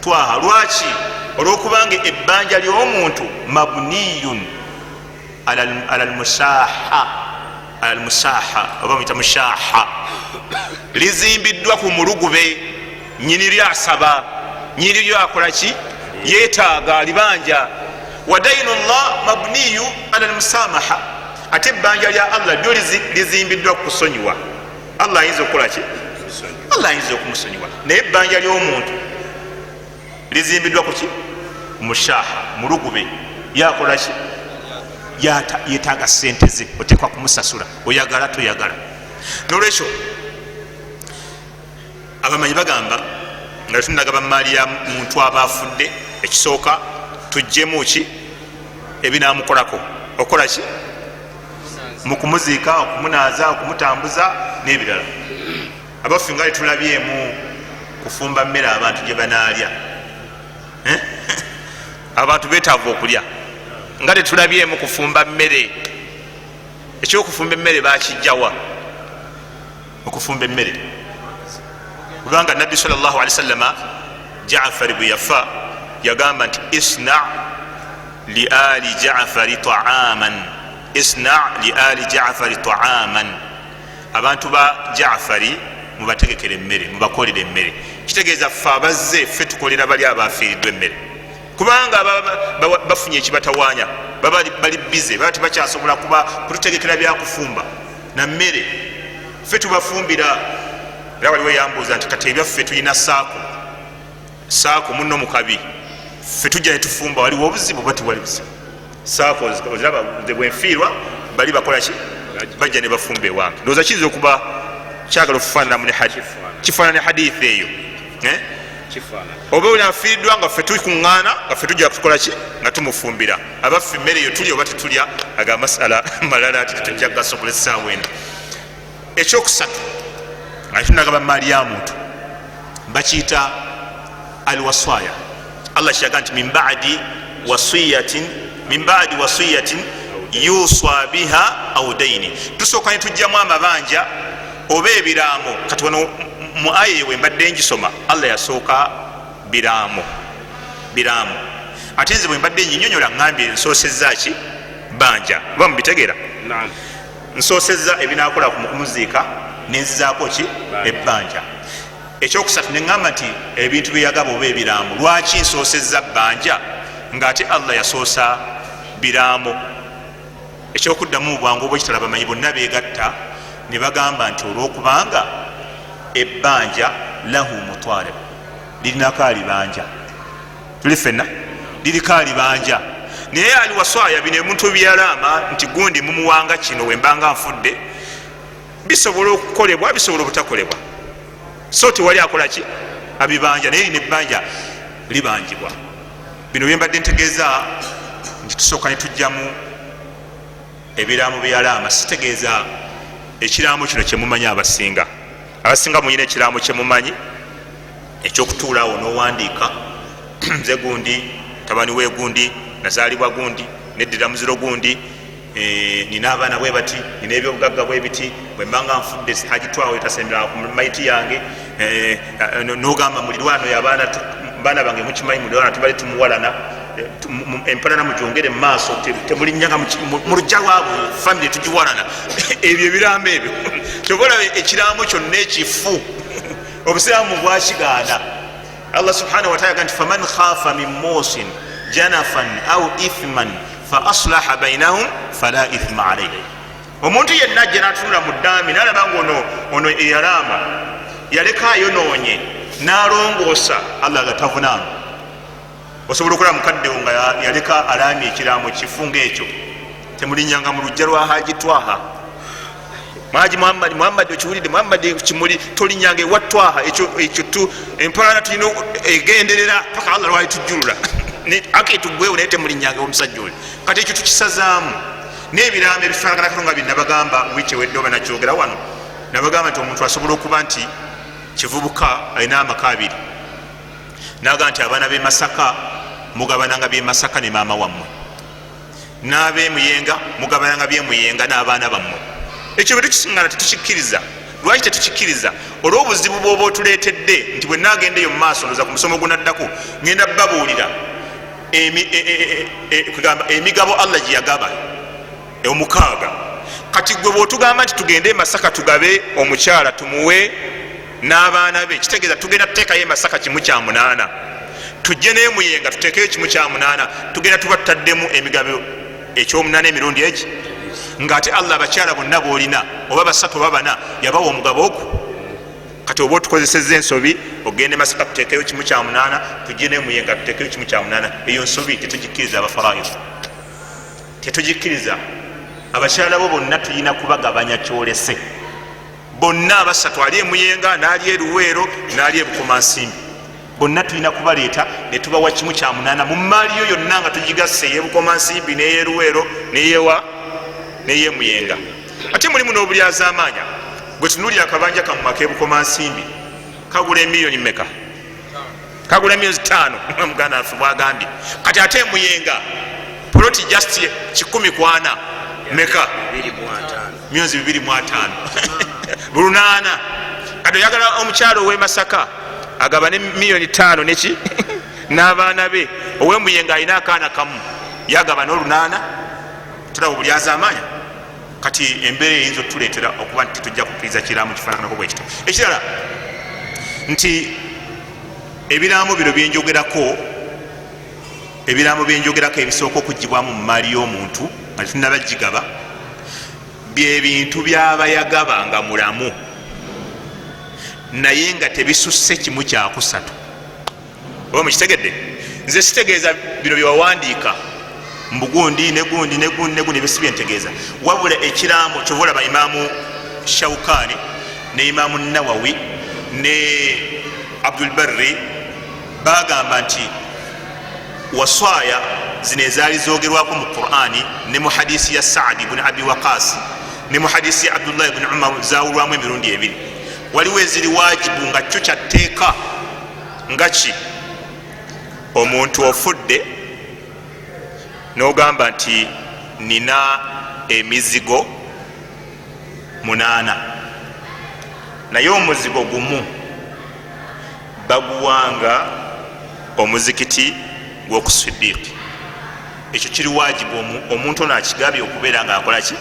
Twaha. Lwaki? Olwokubanga ebbanja ly'omuntu mabniyun ala lmusaha, ala lmusaha oba muyita mushaha, lizimbiddwa ku mulugube, nyini lyasaba, nyini lyo akola ki? Yeetaaga libanja. Wa dainu llah mabniyu ala lmusamaha, ate ebbanja lya Allah lyo lizimbiddwa ku kusonyiwa. Allah ayinza okukola ki? Allah ayinza okumusonyiwa. Naye ebbanja ly'omuntu lizimbiddwa kuki? Mushaha, mulugube, yakola ki? Yetaaga sente ze, oteekwa kumusasula, oyagala toyagala. Nolwekyo abamanyi bagamba nga tetunagaba maali ya muntu aba afudde, ekisooka tujjemu ki ebinamukolako, okukola ki mu kumuziika, okumunaaza, okumutambuza n'ebirala. Abaffe, nga tetulabyemu kufumba mmere abantu gye banaalya? Eh? Abantu betaavu okulya, nga tetulabyemu kufumba mmere. Ekyokufumba emmere bakijjawa? Okufumba emmere, kubanga Nabbi sal llah ali wasallama, Jafari bwe yafa yagamba nti isna li ali Jafari taaman, isna li ali Jafari taaman, abantu ba Jafari mubategekere emmere, mubakolere emmere. Kitegeeza ffe abazze ffe tukolera bali abafiiriddwa emmere, kubanga bafunye ekibatawaanya, baba bali bize, baba tebakyasobola kuba kututegekera byakufumba na mmere, ffe tubafumbira. Era waliwo yambuuza nti kati ebyaffe tulina SACCO, SACCO muno mukabi, ffe tujja netufumba, waliwo obuzibu oba tewali buzibu? SACCO oziraba, nze bwenfiirwa bali bakola ki? Bajja ne bafumba ewange. Ndowooza kiyinza okuba kyagala okufaananamu ne kifaanana ne hadithi eyo, eh? Oba onafiiriddwa nga ffe tukuŋŋaana, nga ffe tujja kutukola ki? Nga tumufumbira. Abaffe, emmere eyo tulya oba tetulya? Aga masala malala ati tetujja kugasobola essaawa eno. Ekyokusatu nga tunagaba maali ya muntu bakiyita alwaswaya. Allah kiyaga nti min badi wasiyatin, min badi wasiyatin yuswa biha au daini. Tusooka ne tujjamu amabanja oba ebiraamo. Kati wano mu aya eyo wembadde ngisoma, Allah yasooka biraamo, biraamo. Ate nze bwe mbadde nyinyonyola ŋambye nsoosezza ki? Banja. Oba mubitegeera? Nsoosezza ebinakola ku kumuziika, nenzizaako ki? Ebbanja. Ekyokusatu neŋŋamba nti ebintu byeyagaba oba ebiraamo. Lwaki nsoosezza bbanja ngaate Allah yasoosa biraamo? Ekyokuddamu mu bwangu obwekitala, bamanyi bonna begatta ne bagamba nti olwokubanga ebbanja lahu mutalib, lirinako alibanja, tuli fenna, liriko alibanja. Naye aliwaswaya, bino ebintu byalaama nti gundi mumuwanga kino wembanga nfudde, bisobola okukolebwa, bisobola obutakolebwa, so tewali akola ki abibanja. Naye lino ebbanja libanjibwa. Bino byembadde ntegeeza nti tusooka ne tujjamu ebiraamo byeyalaama. Sitegeeza ekiraamo kino kyemumanyi. Abasinga muyina ekiraamo kyemumanyi ekyokutuulaawo nowandiika, nze gundi tabani we gundi, nazaalibwa gundi, neddira muziro gundi, nina abaana bwe bati, nina ebyobugagga bwe biti, bwembanga nfudde hagitwawe tasembera ku maiti yange, nogamba mulirwano yabaana. Baana bange, mukimanyi mudawana tubali tumuwalana, empalana mugyongere mu maaso, temulinnyanga mu lujja lwabwe, family tugiwalana. Ebyo ebiraamo ebyo, kyova olaba ekiraamo kyonna ekifu obusiraamu bwakigaana. Allah subhanahu wataala aga nti faman khafa min musin janafan au ithman fa aslaha bainahum fala ithma alaihi. Omuntu yenna ajja natunula mu ddaami nalaba nga ono eyalaama yaleka ayonoonye nalongoosa, Allah ga tavunaana. Osobola okulaba mukaddewo nga yaleka alaamye ekiraamo kifu ngaekyo, temulinyanga mu lujja lwa Haji Twaha, Haji Muhammad, Muhammad okiwulidde, Muhammad kimuli, tolinyanga ewa Twaha. Ekyo tu empalana tulina egenderera paka Allah lwali tujjulula ake tugwewo, naye temulinyanga omusajja oli. Kati ekyo tukisazaamu n'ebiraamo ebifaanaganako nga byenabagamba wiiki ewedde oba nakyogera wano. Nabagamba nti omuntu asobola okuba nti kivubuka alina amaka abiri, naga nti abaana b'e Masaka mugabananga by'e Masaka ne maama wammwe, n'abemuyenga mugabananga byemuyenga n'abaana bammwe. Ekyo bwe tukisiŋŋana tetukikkiriza. Lwaki tetukikkiriza? Olw'obuzibu bw'oba otuleetedde nti bwe naagenda eyo mu maaso, ndoza ku musomo gunaddako ngenda babuulira kugamba emigabo Allah gye yagaba omukaaga. Kati gwe bw'otugamba nti tugende e Masaka tugabe omukyala tumuwe n'abaana be, kitegeeza tugenda tuteekayo e Masaka 1/8, tujje n'emuyenga tuteekeyo 1/8, tugenda tuba tutaddemu emigabo ekyomunaana emirundi egi, ng'ate Allah abakyala bonna b'olina oba basatu oba bana yabawa omugabo ogwo. Kati oba otukozesezza ensobi, ogende Masaka tuteekeyo 1/8, tujje n'emuyenga tuteekeyo 1/8. Eyo nsobi, tetugikkiriza. Abafaraido tetugikkiriza. Abakyala bo bonna tulina kubagabanya kyolese bonna abasatu, ali emuyenga n'ali eruweero n'ali ebukomansimbi, bonna tulina kubaleeta ne tubawa 1/8 mu maaliyo yonna nga tugigasse, eyebukomansimbi n'eyeruweero neyewa neyemuyenga. Ate mulimu n'obulyazaamaanya. Gwe tunuli akabanja kammwe ak'ebukomansimbi kagula emiliyoni meka? Kagula miliyoni 5, muganda waffe bwagambye. Kati ate emuyenga poloti just 140 meka? Miliyoni 25 lunaana. Kati oyagala omukyalo ow'e Masaka agabane miliyoni 5 neki n'abaana be, ow'emuyenga alina akaana kamu yagabana olunaana. Tulaba obulyazaamaanya. Kati embeera eyinza otuleetera okuba nti tetujja kukkiriza kiraamo kifaananako bwe kityo. Ekirala nti ebiraamo bino byenjogerako, ebiraamo byenjogerako ebisooka okugibwamu mu maali y'omuntu nga tetunaba gigaba, byebintu byaba yagaba nga mulamu naye nga tebisusse 1/3. Oba mukitegedde? Nze sitegeeza bino byewawandiika mbugundi negundi negundi negundi, ebyo si byentegeeza, wabula ekiraamo. Kyova olaba Imaamu Shaukani ne Imaamu Nawawi ne Abdulbarri bagamba nti waswaya zino ezaali zogerwako mu Qurani ne mu hadisi ya Saadi buni Abi Waqas ne mu hadisi ya Abdullahi buni Umar zawulwamu emirundi ebiri. Waliwo eziri wajibu nga kyo kyatteeka, nga ki omuntu ofudde n'ogamba nti nina emizigo 8, naye omuzigo gumu baguwanga omuzikiti gw'okusidiiki. Ekyo kiri wajibu omuntu ono akigabye okubeera nga akola ki?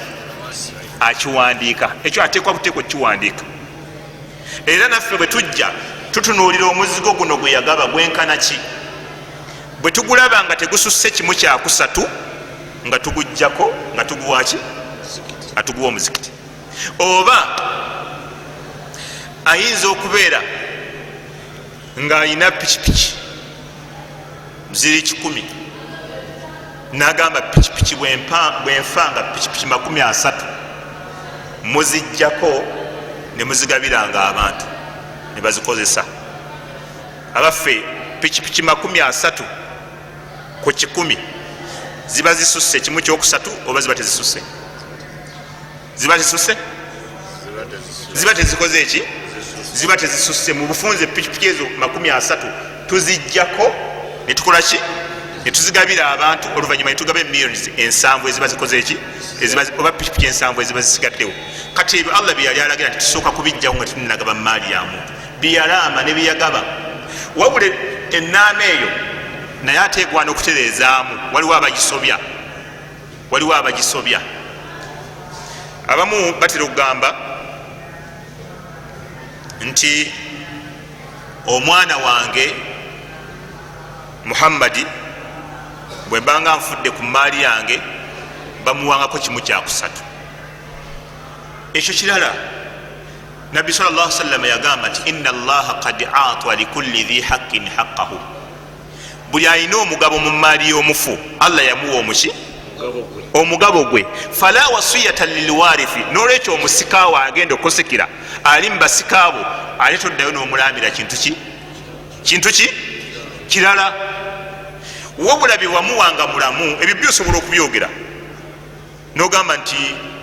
Akiwandiika. Ekyo ateekwa buteekwa okukiwandiika. Era naffe bwe tujja tutunuulira omuzigo guno gwe yagaba gwenkana ki, bwe tugulaba nga tegususse 1/3 nga tugujjako nga tuguwa ki? Nga tuguwa omuzikiti. Oba ayinza okubeera ng'alina pikipiki ziri 100, n'agamba pikipiki bwenfa nga pikipiki 30 muzijjako ne muzigabiranga abantu ne bazikozesa. Abaffe, pikipiki 30 ku 100 ziba zisusse 1/3 oba ziba tezisusse? Ziba zisusse, ziba tezikoze eki, ziba tezisusse. Mu bufunze pikipiki ezo 30 tuzijjako netukola ki? Netuzigabira abantu, oluvannyuma netugaba emiliyoni 70 eziba zikoze eki, oba pikipiki 70 eziba zisigaddewo. Kati ebyo Allah byeyali alagira nti tusooka kubijjawo nga tetunagaba maali ya muntu, byeyalaama ne byeyagaba. Wabula Ennaama eyo naye ate egwana okutereezaamu. Waliwo abagisobya, waliwo abagisobya. Abamu batera okugamba nti omwana wange Muhammadi bwe mbanga nfudde, ku maali yange bamuwangako kimu kyakusatu. Ekyo kirala. Nabbi sal llah sallama yagamba nti inna Allaha kad atwa likulli dhi haqqin haqqahu. Buli alina omugabo mu maali y'omufu, Allah yamuwa omuki? Omugabo gwe. Fala wasiyata lilwarithi. Nolwekyo omusikaawo agenda okusikira ali mubasikaabo, ate toddayo n'omulamira kintu ki, kintu ki kirala. Wabula bye wamuwanga mulamu, ebyo byosobola okubyogera nogamba nti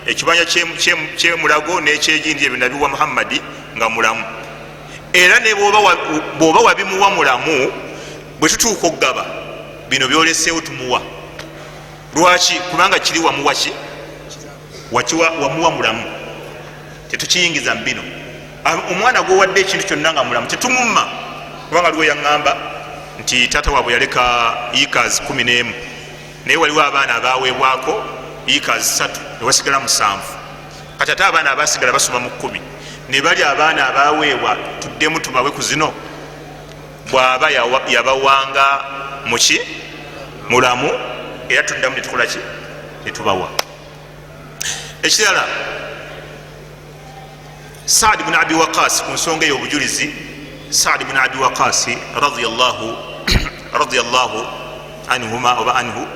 ekibanja kyemulago nekyegindi ebyo nabiwa Muhammadi nga mulamu. Era ne bwoba wabimuwa mulamu, bwe tutuuka okugaba bino byoleseewo, tumuwa. Lwaki? Kubanga kiri wamuwa ki? Wamuwa mulamu, tetukiyingiza mu bino. Omwana gwowadde ekintu kyonna nga mulamu, tetumumma. Kubanga aliwo yaŋŋamba nti taata waabwe yaleka yikas 11, naye waliwo abaana abaweebwako yikas 3, newasigala 7. Kati ate abaana abasigala basoma mu 10, ne bali abaana abaweebwa tuddemu tubawe ku zino. Bwaba yabawanga muki? Mulamu. Era tuddamu netukolaki? Netubawa. Ekirala, Saad bun Abi Waqas, ku nsonga eyo obujulizi, Saad bun Abi Waqasi radiyallahu anhuma oba anhu,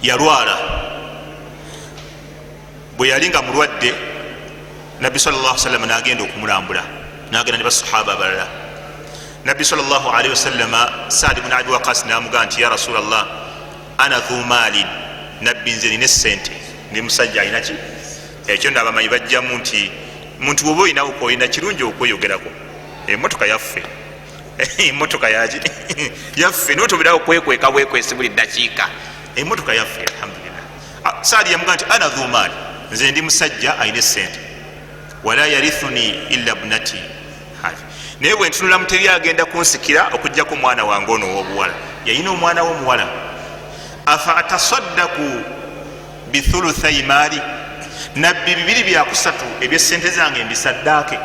yalwala. Bwe yali nga mulwadde, Nabbi sal llah salama nagenda okumulambula, nagenda ne basahaba abalala. Nabbi sal llah alaihi wasallama, Saad bun Abi Waqas namugaa nti ya Rasulllah, ana dhu maalin. Nabbi, nze nina esente, ndi musajja alinaki. Ekyo no abamanyi bajjamu nti muntu bwoba olinawo koolina, kirungi okweyogerako. Emotoka yaffe, emotoka yaki? Yaffe. Notoberawo kwekweka bwekwesi buli dakiika. Emotoka yaffe, alhamdulillah. Saadi yamugaa nti ana dhu maali, nze ndi musajja alina esente, wala yarithuni illa bnati havi. Naye bwe ntunulamu, teri agenda kunsikira okugjako omwana wange ono owobuwala. Yayina omwana we omuwala. Afa atasaddaku bithuluthai maali? Nabbi, bibiri byakusatu ebyesente zange mbisaddaake?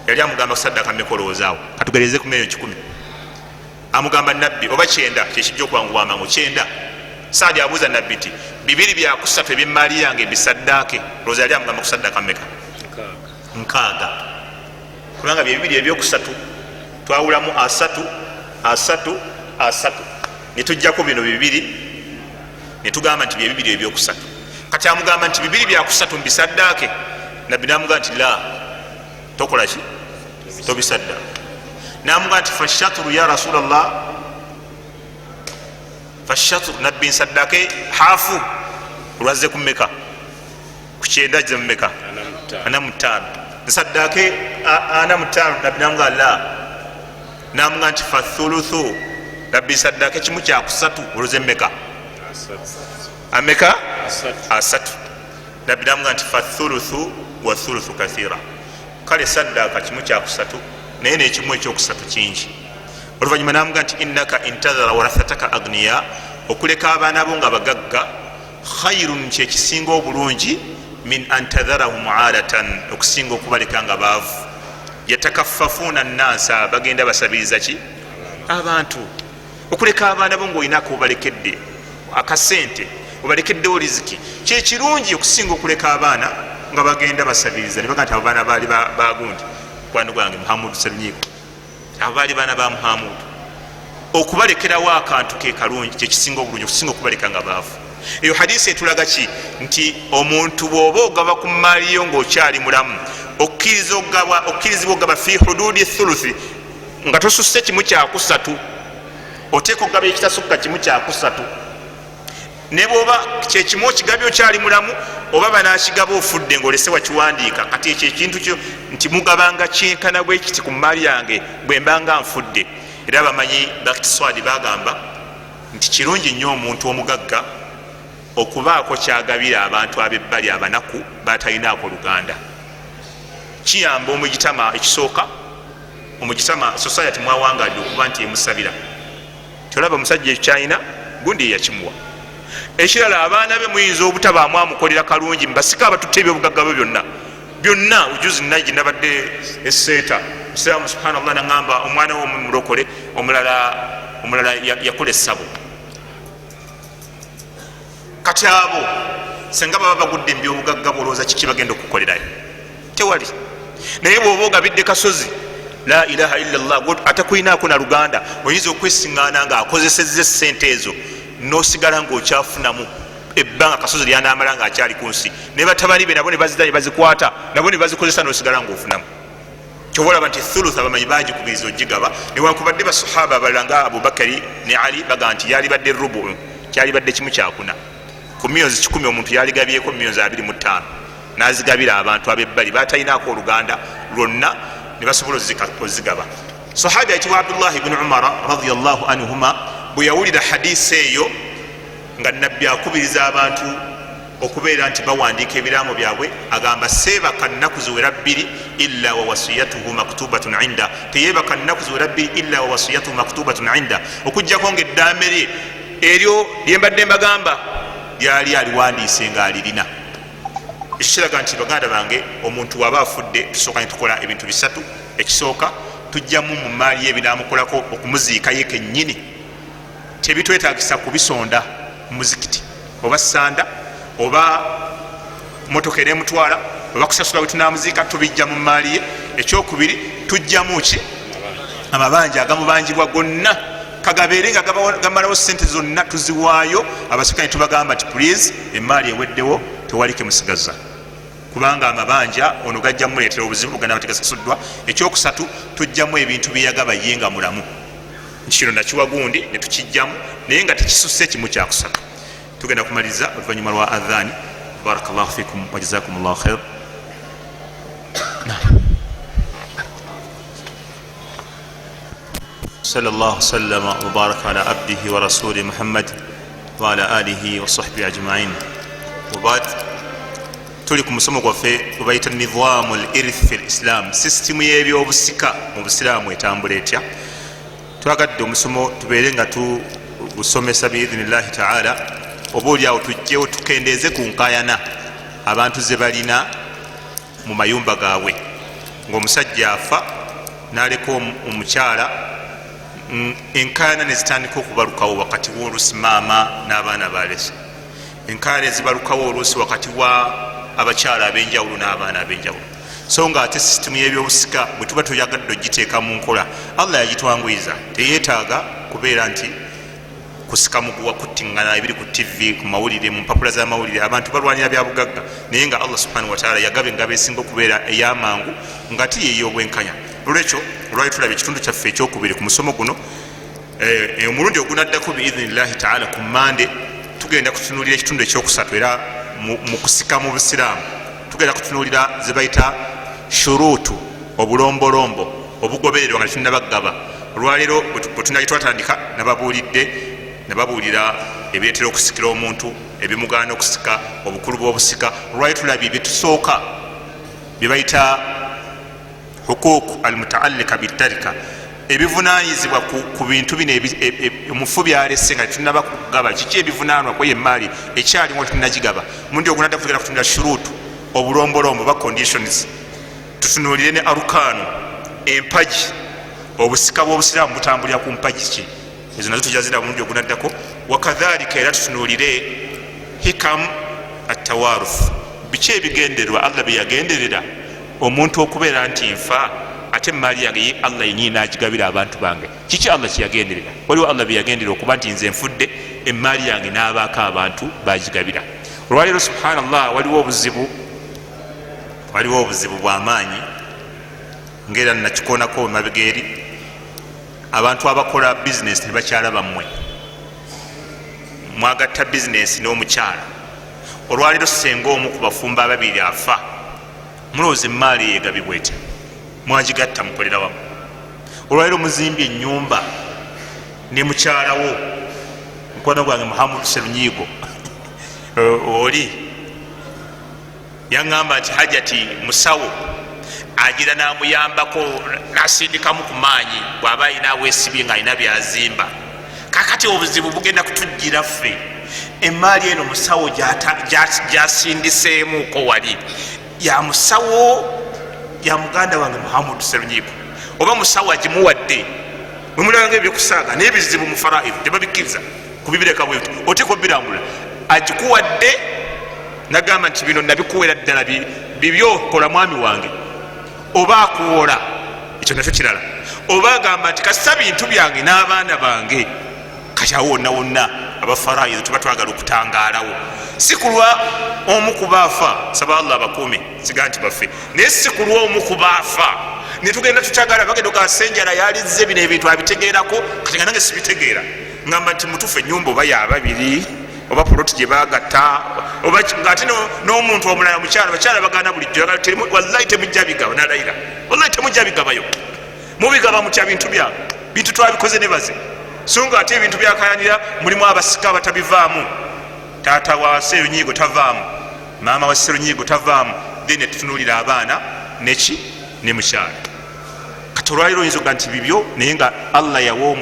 Yali amugamba kusaddaaka meka? Olowoozaawo katugereze ku 1,000,000. Amugamba Nabbi oba 90, kyekijja okwanguwa amangu, 90. Saadi abuuza Nabbi nti bibiri byakusatu ebyemaali yange mbisaddaake? Olowooza yali amugamba kusaddaaka meka? 60, kubanga byebibiri ebyokusatu. Twawulamu 30, 30, 30, netujjako bino bibiri, netugamba nti byebibiri ebyokusatu. Kati amugamba nti bibiri byakusatu mbisaddaake? Nabbi namugamba nti la, tokolaki? Tobisaddaaka. Namugamba nti fashatru ya Rasulllah, fashatru. Nabbi, nsaddake hafu? Olwazze ku meka? Ku 90 ze mumeka? 45. Nsaddake 45? Nabbi namuga la. Namuga nti fathuluthu. Nabbi, nsaddake kimu kyakusatu? Olwoze meka? Ameka? 30. Nabbi namuga nti fathuluthu wa thuluthu kathira. Kale saddaaka kimu kyakusatu, naye nekimu ekyokusatu kingi. Oluvanyuma namuga nti innaka intadhara warathataka agniya, okuleka abaana bo nga bagagga, khairun, kyekisinga obulungi, min antadharahum alatan, okusinga okubaleka nga baavu, yatakafafuna nnansa, bagenda basabiriza ki? Abantu. Okuleka abaana bo ngaolinako obalekedde akasente, obalekeddewo riziki, kyekirungi okusinga okuleka abaana nga bagenda basabiriza, nebaga nti abo baana baali bagundi, mukwano gwange Muhamudu Serunyiko, abo baali baana ba Muhamudu. Okubalekerawo akantu kekalungi, kyekisinga obulungi okusinga okubaleka nga baavu. Eyo hadisi etulaga ki? Nti omuntu bwoba ogaba ku maaliyo ngaokyali mulamu, okkirizibwa okugaba fi hududi thuluthi, nga tosusse kimu kyakusatu. Oteeka okugaba ekitasukka kimu kyakusatu. Ne bwoba kyekimu okigabye okyali mulamu, oba banakigaba ofudde ngaolese wakiwandiika, kati ekyo ekintu kyo nti mugabanga kyenkana bwekiti ku maali yange bwe mbanga nfudde. Era abamanyi baktiswadi bagamba nti kirungi nnyo omuntu omugagga okubaako kyagabira abantu abebbali, abanaku batalinaako luganda. Kiyamba omugitama ekisooka. Omugitama society mwawangalire okuba nti emusabira, tiolaba omusajja ekyalina gundi yeyakimuwa. Ekirala, abaana be muyinza obutabaamu amukolera kalungi, mbasika abatutte ebyobugagga bwe byonna byonna. Ujuzi naye nabadde eseeta musiraamu, subhanallah, naŋamba omwana we omulokole, omulala yakola essabo. Kati abo senga baba bagudde mubyobugagga, bolowooza kiki bagenda okukolerayo? Tewali. Naye bwoba ogabidde kasozi, la ilaha illallah, atakulinaako na luganda, oyinza okwesiŋgaana nga akozesezza esente ezo, nosigala nga okyafunamu ebbanga kasozi lyanamala nga akyali ku nsi, ne batabani be nabo nebazira nebazikwata, nabo nebazikozesa, nosigala nga ofunamu. Kyoba olaba nti thuluth abamanyi bagikubiriza ogigaba, newankubadde basahaba abalala nga Abubakari ne Ali baga nti yalibadde rubu, kyalibadde kimu kyakuna. Ku millions 100 omuntu yaligabyeko millions 25, nazigabira abantu abebbali batalinako oluganda lwonna, nebasobola ozigaba. Sahabi ayitibwa Abdullahi bni Umara radiallahu anhuma bwe yawulira hadisi eyo nga Nabbi akubiriza abantu okubeera nti bawandiika ebiraamo byabwe, agamba, seebaka nnaku ziwera 2 illa wawasiyatuhu maktubatun inda. Teyebaka nnaku ziwera 2 illa wawasiyatuhu maktubatun inda, okugjako nga eddaame lye eryo lyembadde mbagamba lyali aliwandiise nga alirina. Ekyo kiraga nti, baganda bange, omuntu waba afudde tusooka netukola ebintu bisatu. Ekisooka, tujjamu mu maali ye ebinamukolako okumuziika ye kennyini, tebitwetagisa kubisonda muzikiti oba sanda oba motoka enemutwala oba kusasula wetunamuziika, tubijja mu maali ye. Ekyokubiri, tujjamu ki? Amabanja agamubanjibwa gonna, kagabeere nga gamalawo sente zonna, tuziwaayo abasika netubagamba nti please, emaali eweddewo, tewali kemusigaza, kubanga amabanja ono gajja muleetera obuzibu buganda tegasasuddwa. Ekyokusatu, tujjamu ebintu byeyagaba ye nga mulamu, nti kino nakiwa gundi, netukijjamu, naye nga tekisusse kimu kyakusatu. Tugenda kumaliriza oluvanyuma lwa adhani. Barakallahu fikum wajazakum llahu khair. صلى الله وسلم وبارك على عبده ورسوله محمد وعلى آله وصحبه أجمعين وبعد. Tuli ku musomo gwaffe gwebayita nizamu l irth fi lislam, sisitimu y'ebyobusika mu busiraamu etambula etya. Twagadde omusomo tubeere nga tugusomesa biidhinillahi taala, oba oliawo tujjewo tukendeeze ku nkayana abantu ze balina mu mayumba gaabwe, ngaomusajja afa naleka omukyala, enkayana nezitandika okubalukawo wakati wolusi maama n'abaana balese, enkayana ezibalukawo oluusi wakati wa abakyala ab'enjawulo n'abaana ab'enjawulo. So nga ate sisitimu y'ebyobusika bwe tuba tuyagadde ogiteeka mu nkola, Allah yagitwanguyiza, teyeetaaga kubeera nti kusika muguwa, kuttiŋŋana ebiri ku TV, ku mawulire, mu mpapula z'amawulire, abantu balwanira bya bugagga, naye nga Allah subhanahu wataala yagaba engabo esinga okubeera ey'amangu nga ti yey'obwenkanya. Olwekyo olwali tulaba ekitundu kyaffe ekyokubiri ku musomo guno. Omulundi ogunaddako biidhinillahi taala ku Mande tugenda kutunuulira ekitundu ekyokusatu, era mu kusika mu busiraamu tugenda kutunuulira zebayita shuruutu, obulombolombo obugobererwa nga tetunabagaba. Olwaleero bwetunali twatandika, nababuulidde, nababuulira ebireetera okusikira omuntu, ebimugaana okusika, obukulu bw'obusika. Olwaliro tulabye byetusooka byebayita huquq almutaalika bitarika, ebivunanyizibwa ku bintu bino omufu byalese nga tetunaba kugaba. Kiki ebivunanwa kweyo emaali ekyaliwo tetunagigaba? Omundi ogunadda tugenda kutunula shuruutu, obulombolombo ba conditions, tutunuulire ne arukaanu, empagi. Obusika bw'obusiraamu butambulira ku mpagi ki? Ezo nazo tujazira mulundi ogunaddako. Wakadhalika era tutunuulire hikam atawaruth, biki ebigendererwa Allah byeyagenderera omuntu okubeera nti nfa ate emaali yange ye Allah yenyini nagigabira abantu bange. Kiki Allah kyeyagenderera? Waliwo Allah byeyagenderera okuba nti nze nfudde emaali yange n'abaako abantu bagigabira. Olwaleero, subhanallah, waliwo obuzibu, waliwo obuzibu bwamaanyi, ngaera nakikonako emabega eri abantu abakola bizinesi ne bakyala bammwe, mwagatta bizinesi n'omukyala. Olwaleero senga omu ku bafumbo ababiri afa, mulowooza emaali yegabibwa etya? Mwagigatta, mukolera wamu. Olwaleero muzimbye enyumba ne mukyalawo. Mukwano gwange Muhammadu Serunyigo oli yaŋŋamba nti hajati musawo. Agira namuyambako, nasindikamu ku maanyi bwaba alina awesibye nga alina byazimba. Kakati obuzibu bugenda kutujjira ffe, emaali eno musawo gyasindiseemuko wali ya musawo ya muganda wange Muhammad Serunyiiko, oba musawo agimuwadde. Mwemulabanga ebyokusaaga n'ebizibu mu faraid, tebabikkiriza kubibireka bweti, oteeka obirambula. Agikuwadde nagamba nti bino nabikuwera ddala bibyo, kola mwami wange. Oba akuwola, ekyo nakyo kirala. Oba agamba nti kasita bintu byange n'abaana bange. Kati awo wonna wonna abafaraid tuba twagala okutangaalawo, si kulwa omu kubaafa. Saba Allah abakuume, siga nti baffe, naye si kulwa omu kubaafa netugenda tukyagala bagenda ogasenjala yalizze bino ebintu abitegeerako. Kati nga nange sibitegeera, ngamba nti mutufu enyumba oba yababiri oba poloti gyebagatta, oba ngaate n'omuntu omulala mukyala, bakyala baganda bulijjo, wallahi temujja bigaba, nalayira wallahi temujja bigabayo. Mubigaba mutya bintu byange? Bintu twabikoze ne baze. So nga ate ebintu byakayanira mulimu abasika abatabivaamu. Taata wa Serunyigo tavaamu, maama wa Serunyigo tavaamu, then netutunulira abaana neki ne mukyala. Kati olwaliro oyinza okuga nti bibyo, naye nga Allah yawa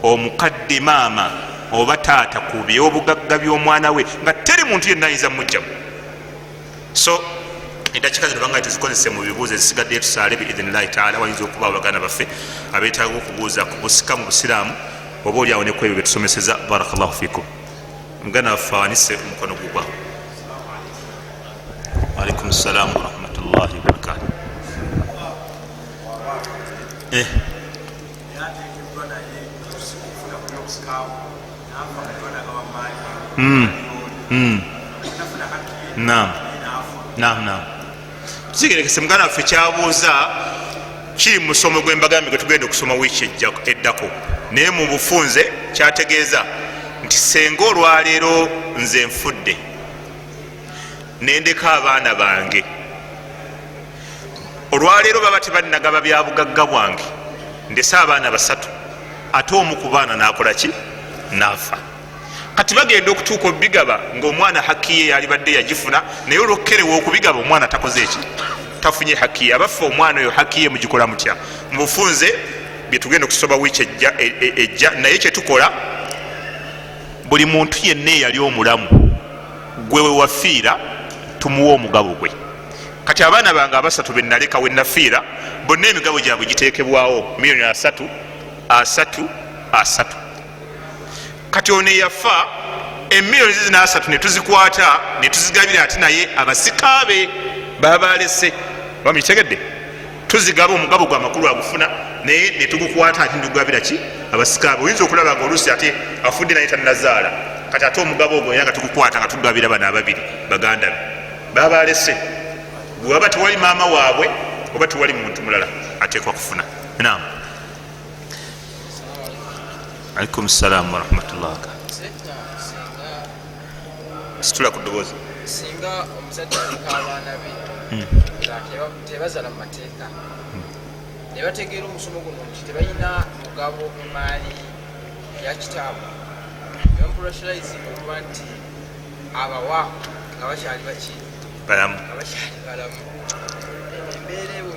omukadde maama oba taata ku byobugagga by'omwana we nga teri muntu yenna ayinza mumugjamu. So edakika zino banga tuzikozese mu bibuuzo ezisigaddeyo, tusaale biidhinillahi taala. Wayinza okuba baganda baffe abeetaaga okubuuza ku busika mu busiraamu, oba oliawo ne ku ebyo byetusomeseza. Barakallahu fikum. Muganda waffe awanise omukono gugwa. Alaikum salaamu warahmatullahi wabarakatu. Nam nam nam, kitegerekese. Muganda waffe kyabuuza kiri mu musomo gwembagambye gwe tugenda okusoma wiiki eddako, naye mu bufunze kyategeeza nti senga olwaleero nze nfudde nendeka abaana bange, olwaleero baba tebanagaba byabugagga bwange, ndese abaana basatu, ate omu ku baana nakola ki? Naafa. Kati bagenda okutuuka obigaba ngaomwana haki ye yalibadde yagifuna, naye olwokukerewa okubigaba omwana takoze eki, tafunye haki ye. Abaffe, omwana oyo haki ye mugikola mutya? Mubufunze byetugenda okusoma wiiki ejja. Naye kyetukola, buli muntu yenna eyali omulamu gwe wewafiira tumuwa omugabo gwe. Kati abaana bange abasatu benaleka wenafiira, bonna emigabo gyabwe giteekebwawo miliyoni 30 30 30. Kati ono eyafa emiliyoni zizina 30 netuzikwata netuzigabira, ate naye abasika be babalese bamukitegedde, tuzigaba omugabo gwe amakulu agufuna, naye netugukwata ate netugabira ki? Abasika be. Oyinza okulaba nga oluusi ate afudde naye tanazaala, kati ate omugabo ogwo era nga tugukwata nga tugabira bano ababiri baganda be babalese, bwewaba tewali maama waabwe oba tewali muntu mulala ateekwa kufuna. Naam, alaikum salam warahmatullah. Situla ku ddoboozi. Singa omuzadde aleka abaana be nga tebazaala mu mateeka, ne bategeera omusomo guno nti tebalina mugabo mu maali ya kitaabwe, nebamupressurizing okuba nti abawa nga bakyali baki? Balamu. Nga bakyali balamu, embeera eyo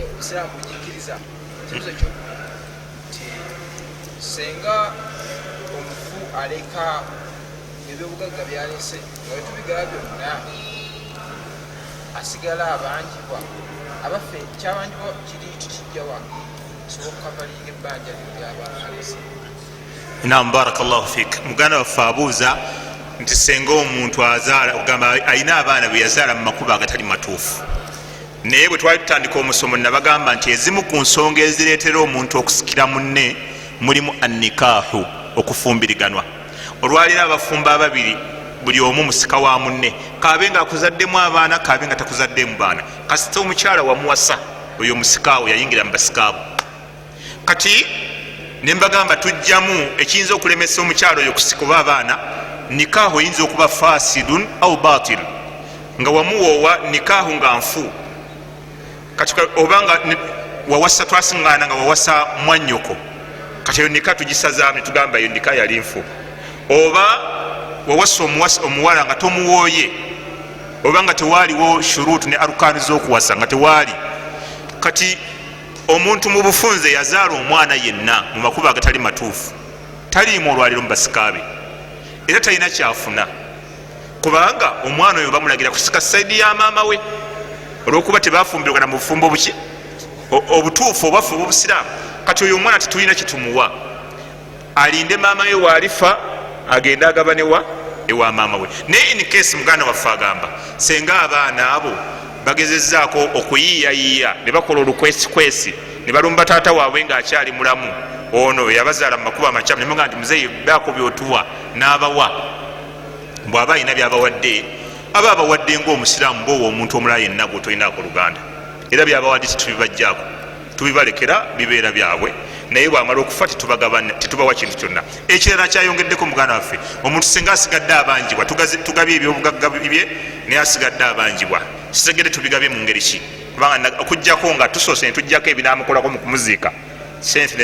obusiraamu bugikkiriza? Ekibuzo kyokubiri nti senga omufu aleka ebyobugagga byalese nga bwetubigaba byonna asigala abanjibwa, abaffe kyabanjibwa kiri tukijjawa sobola okukavalinga ebbanja lyo lyaba alese? Nam, barakallahu fik. Muganda waffe abuuza nti senga omuntu azaala, ogamba alina abaana bwe yazaala mu makubo agatali matuufu, naye bwe twali tutandika omusomo nabagamba nti ezimu ku nsonga ezireetera omuntu okusikira munne mulimu annikaahu, okufumbiriganwa. Olwaliro abafumbo ababiri buli omu musika wa munne, kabe nga akuzaddemu abaana, kabe nga takuzaddemu baana, kasita omukyala wamuwasa, oyo musikaawo, yayingira mu basikaabo. Kati nembagamba tujjamu ekiyinza okulemesa omukyalo oyo okusika oba abaana. Nikaahu eyinza okuba fasidun au batil, nga wamuwoowa nikaahu nga nfu. Kati oba nga wawasa, twasiŋŋaana nga wawasa mwanyoko, kati eyo nika tugisazaamu netugamba eyo nika yali nfu. Oba wawasa omuwala nga tomuwooye, oba nga tewaaliwo shurutu ne arukani z'okuwasa nga tewaali. Kati omuntu mu bufunze yazaala omwana yenna mu makubo agatali matuufu, taliimu olwaliro mu basikaabe, era talina kyafuna, kubanga omwana oyo bamulagira kusika side ya maama we, olwokuba tebafumbirwagana mu bufumbo buki obutuufu obwaffe obwobusiraamu. Kati oyo omwana tetulina kyetumuwa, alinde maama we waalifa agende agabanewa ewa maama we. Naye in case muganda waffe agamba senga abaana abo bagezezaako okuyiiyayiiya ne bakola olukwesikwesi ne balumba taata waabwe ng'akyali mulamu, ono yabazaala mu makubo amakyamu, ne mugamba nti muzeeyi baako byotuwa, n'abawa. Bw'aba alina byabawadde, aba abawadde ng'omusiraamu bwowa omuntu omulala yenna gw'otolinako luganda, era byabawadde tetubibajjaako, tubibalekera bibeera byabwe. Naye bwamala okufa tetubawa kintu kyonna. Ekirala kyayongeddeko muganda waffe, omuntu singa asigadde abanjibwa, tugabye ebyobugagga bye naye asigadde abanjibwa, kitegedde tubigabye mu ngeri ki? Kubanga okuggyako nga tusoose ne tuggyako ebinaamukolako mu kumuziika, sente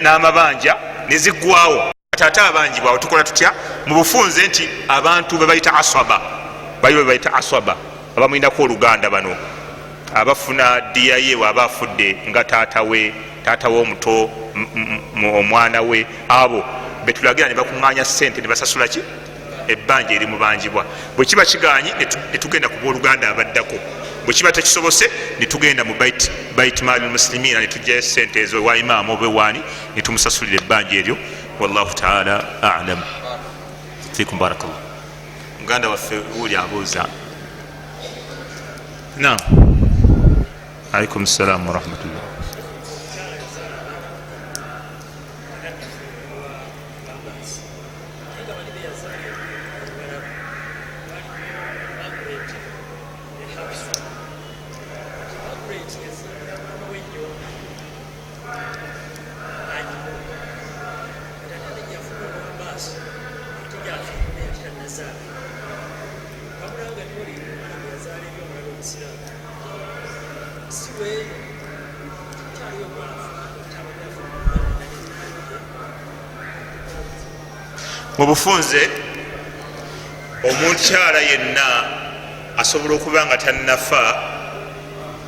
n'amabanja ne ziggwawo. Kati ate abanjibwa awo tukola tutya? Mu bufunze nti abantu be bayita aswaba, baliwo be bayita aswaba abamulinako oluganda, bano abafuna diya ye bwaba afudde nga taata we, taata we omuto, omwana we, abo betulagira ne bakuŋŋaanya sente ne basasula ki ebbanja erimubanjibwa. Bwe kiba kigaanyi ne tugenda ku booluganda abaddako, bwe kiba tekisobose ne tugenda mu bait maali muslimina ne tujjayo sente ezo ewa imaamu oba ewaani ne tumusasulira ebbanja eryo. Wallahu taala alam. Fikum barakallah. Muganda waffe wuli abuuza. Naam, alaikum salam warahmatullah. Mu bufunze omukyala yenna asobola okuba nga tannafa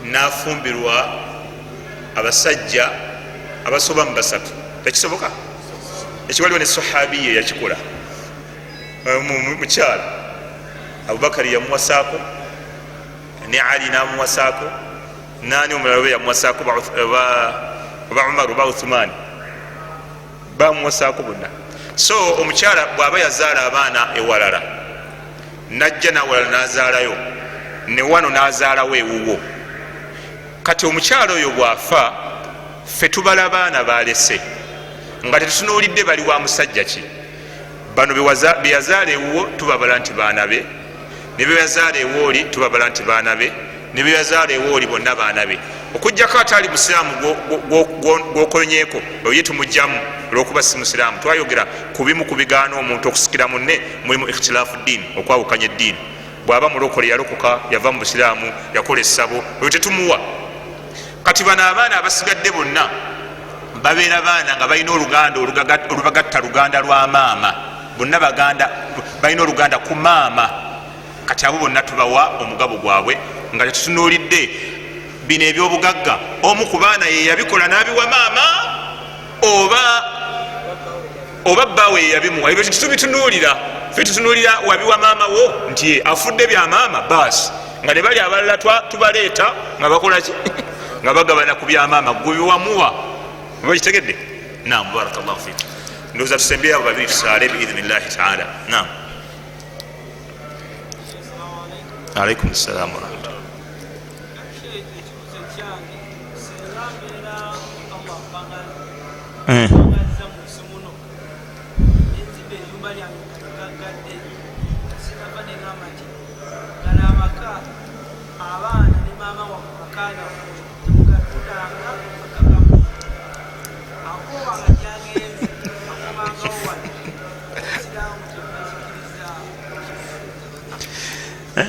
n'afumbirwa abasajja abasoba mu basatu, tekisoboka? Ekiwaliwo ne sahabiye yakikola, mukyala Abubakari yamuwasaako, ne Ali n'amuwasaako, nani omulala oba yamuwasaako, oba Umar oba Uthumani bamuwasaako bonna. So omukyala bw'aba yazaala abaana ewalala, najja nawalala n'azaalayo, ne wano n'azaalawo ewuwo, kati omukyala oyo bw'afa ffe tubala baana balese nga tetutunuulidde bali wa musajja ki. Bano beyazaala ewuwo tubabala nti baana be, ne beyazaala ewooli tubabala nti baana be, ne beyazaala ewooli bonna baana be, okuggyako atali musiraamu gwokonyeeko oyo tumugjamu olwokuba si musiraamu. Twayogera ku bimu ku bigaana omuntu okusikira munne, mulimu ikhtilaafu ddiini, okwawukanya eddiini. Bw'aba mulokole yalokoka yava mu busiraamu yakola essabo, oyo tetumuwa. Kati bano abaana abasigadde bonna babeera baana nga balina oluganda olubagatta, luganda lwa maama, bonna baganda, balina oluganda ku maama. Kati abo bonna tubawa omugabo gwabwe nga tetutunuulidde bino ebyobugagga omu ku baana ye yabikola n'abiwa maama oba bbaawe ye yabimuwa, ebyo tetubitunuulira. Ffe tutunuulira wabiwa maama wo nti afudde bya maama baasi, nga ne bali abalala tubaleeta nga bakola ki nga bagabana ku bya maama gwe biwamuwa. Oba kitegedde? Naam, barakallahu fik. Ndowooza tusembyeyo abo babiri tusaale biidhinillahi taala. Naam, alaikum salam warahmatullah.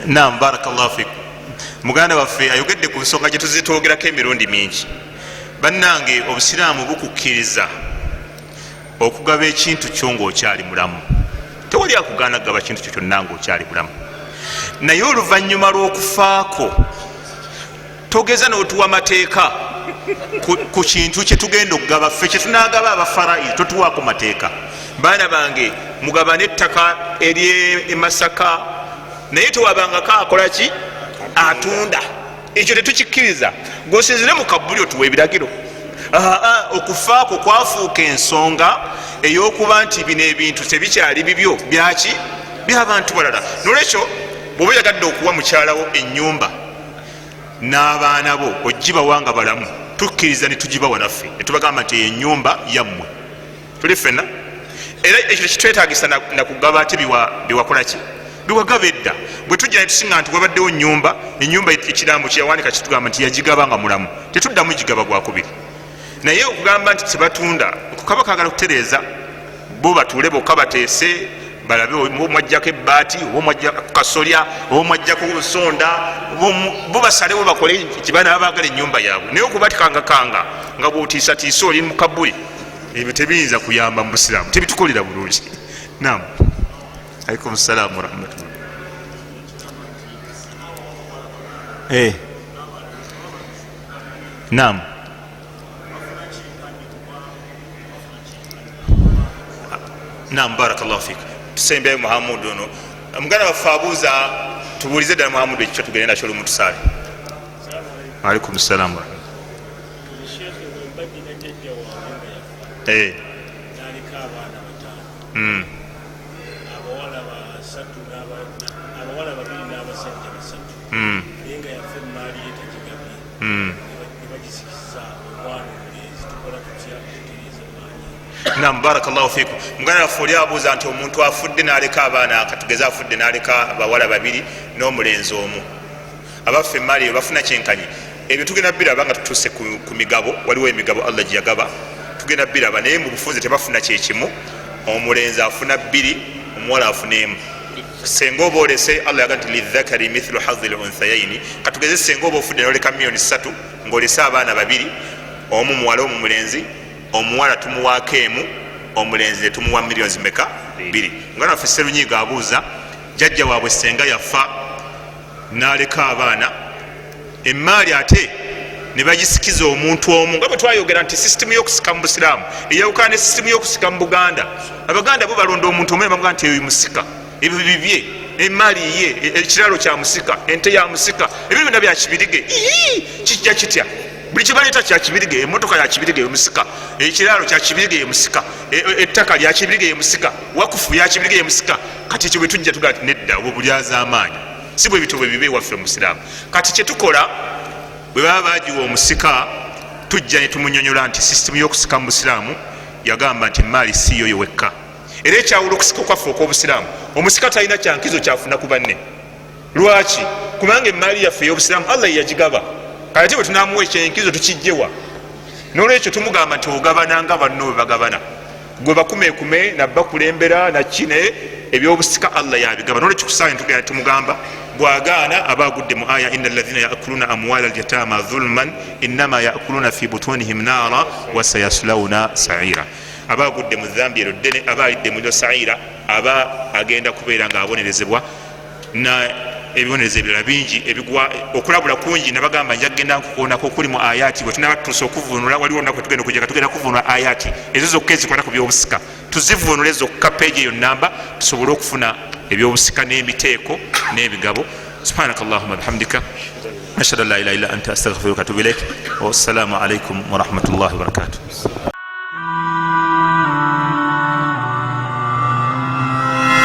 Naam, barakallahu fik. Muganda waffe ayogedde ku nsonga gye tuzitwogerako emirundi mingi. Bannange, obusiraamu bukukkiriza okugaba ekintu kyo ng'okyali mulamu, tewali akugaana kugaba kintu kyo kyonna ng'okyali mulamu, naye oluvannyuma lw'okufaako Togeza n'otuwa mateeka ku kintu kyetugenda okugaba. Ffe kyetunagaba abafarai, totuwaako mateeka. Baana bange, mugabane ettaka eryemasaka, naye tewabangako akolaki atunda. Ekyo tetukikkiriza. Gweosinzire mu kabuli otuwa ebiragiro. Okufaako kwafuuka ensonga ey'okuba nti bino ebintu tebikyali bibyo, byaki? Byabantu balala. Nolwekyo bwoba oyagadde okuwa mukyalawo enyumba n'abaana bo, ogibawa nga balamu, tukkiriza netugibawa naffe netubagamba nti enyumba yammwe, tuli ffenna. Era ekyo tekitwetagisa nakugaba ate biwakolaki, biwagaba edda. Bwe tujja netusinga nti wabaddewo nyumba, enyumba ekirambo kyeyawandika kitugamba nti yagigaba nga mulamu, tetuddamu gigaba gwakubiri. Naye okugamba nti tebatunda, kaba kagala kutereeza bo batuule bokka bateese balabe oba omwajjako ebbaati, oba omwajjako kasolya, oba omwajjako nsonda, bo basalewo bakole kibaana baagala enyumba yaabwe. Naye okubatikangakanga nga bwotiisatiisa oli mu kabuli, ebyo tebiyinza kuyamba mu busiraamu, tebitukolera bulungi. Nam, alaikum salaamu warahmatullah. Nam, nam, barakallahu fik. Tusembyayo Muhamudu ono muganda waffe abuuza, tubuulize ddala Muhamudu ekikyo, tugende nakyo olumu tusaale. Alaikum salaamu. Naleka abaana bataano, abawala babiri n'abasajja basatu, naye nga yafa emaali ye tagigabye, ne bagisikiza omwana omulenzi. Tukola tutya okutereeza emaali? Nam, barakallahu fikum. Muganda waffe oli abuuza nti omuntu afudde n'aleka abaana, katugeze afudde n'aleka bawala babiri n'omulenzi omu, abaffe emaali eyo bafuna kyenkanyi? Ebyo tugenda biraba nga tutuuse ku migabo. Waliwo emigabo Allah gye yagaba, tugenda biraba. Naye mu bufunze tebafuna kyekimu. Omulenzi afuna bbiri, omuwala afuna emu. Senga oba olese, Allah yaga nti lidhakari mithlu hadhi lunthayaini. Katugeze senga oba ofudde noleka 3 million, ngaolese abaana babiri, omu muwala omu mulenzi, omuwala tumuwaako emu, omulenzi netumuwa millions meka? Bbiri. Nga naffe Serunyiiga abuuza, jjajja waabwe senga yafa n'aleka abaana, emaali ate ne bagisikiza omuntu omu. Nga bwe twayogera nti sisitimu y'okusika mu busiraamu eyawukana ne sisitimu y'okusika mu Buganda. Abaganda bo balonda omuntu omu ne bamugaa nti eyo musika, ebyo bibye, emaali ye, ekiralo kya musika, ente ya musika, ebyo byonna bya Kibirige. Kijja kitya? Buli kyebaleeta kya Kibirige. Emotoka ya Kibirige ye musika, ekiralo kya Kibirige ye musika, ettaka lya Kibirige ye musika, wakufu ya Kibirige ye musika. Kati ekyo bwe tujja tugaa nti nedda, obwo bulyazaamaanyi, si bwe bityo bwe biba ewaffe musiraamu. Kati kyetukola, bwe baba bagiwa omusika, tujja ne tumunyonyola nti sisitimu y'okusika mu busiraamu yagamba nti emaali si yoyo wekka. Era ekyawula okusika okwaffe okw'obusiraamu, omusika talina kyankizo kyafuna ku banne. Lwaki? Kubanga emaali yaffe ey'obusiraamu Allah yeyagigaba. Kati ate bwe tunamuwa ekyenkizo tukijjewa? Nolwekyo tumugamba nti ogabana nga banno bwe bagabana, gwe bakumekume nabakulembera naki, naye ebyobusika Allah yabigaba. Nolwekyo kusaani tugenda tumugamba, bwagaana aba agudde mu aya ina alladhina yakuluna amwala alyatama dhulman inama yakuluna fi butunihim nara wasayaslawuna saira. Aba agudde mu dhambi ero ddene, aba alidde muliro saira, aba agenda kubeera nga abonerezebwa na ebibonerezo ebirala bingi ebigwa. Okulabula kungi nabagamba nja kugenda nkukoonako kuli mu ayati bwe tunaba tutuuse okuvunula. Waliwo olunaku tugenda okujja, tugenda kuvunula ayati ezo zokka ezikwata ku byobusika, tuzivunule zokka peegi eyo namba, tusobole okufuna ebyobusika n'emiteeko n'ebigabo. Subhanaka allahuma bihamdika, ashhadu an la ilaha illa anta, astaghfiruka atubu ilaik. Wassalamu alaikum warahmatullahi wabarakatuh.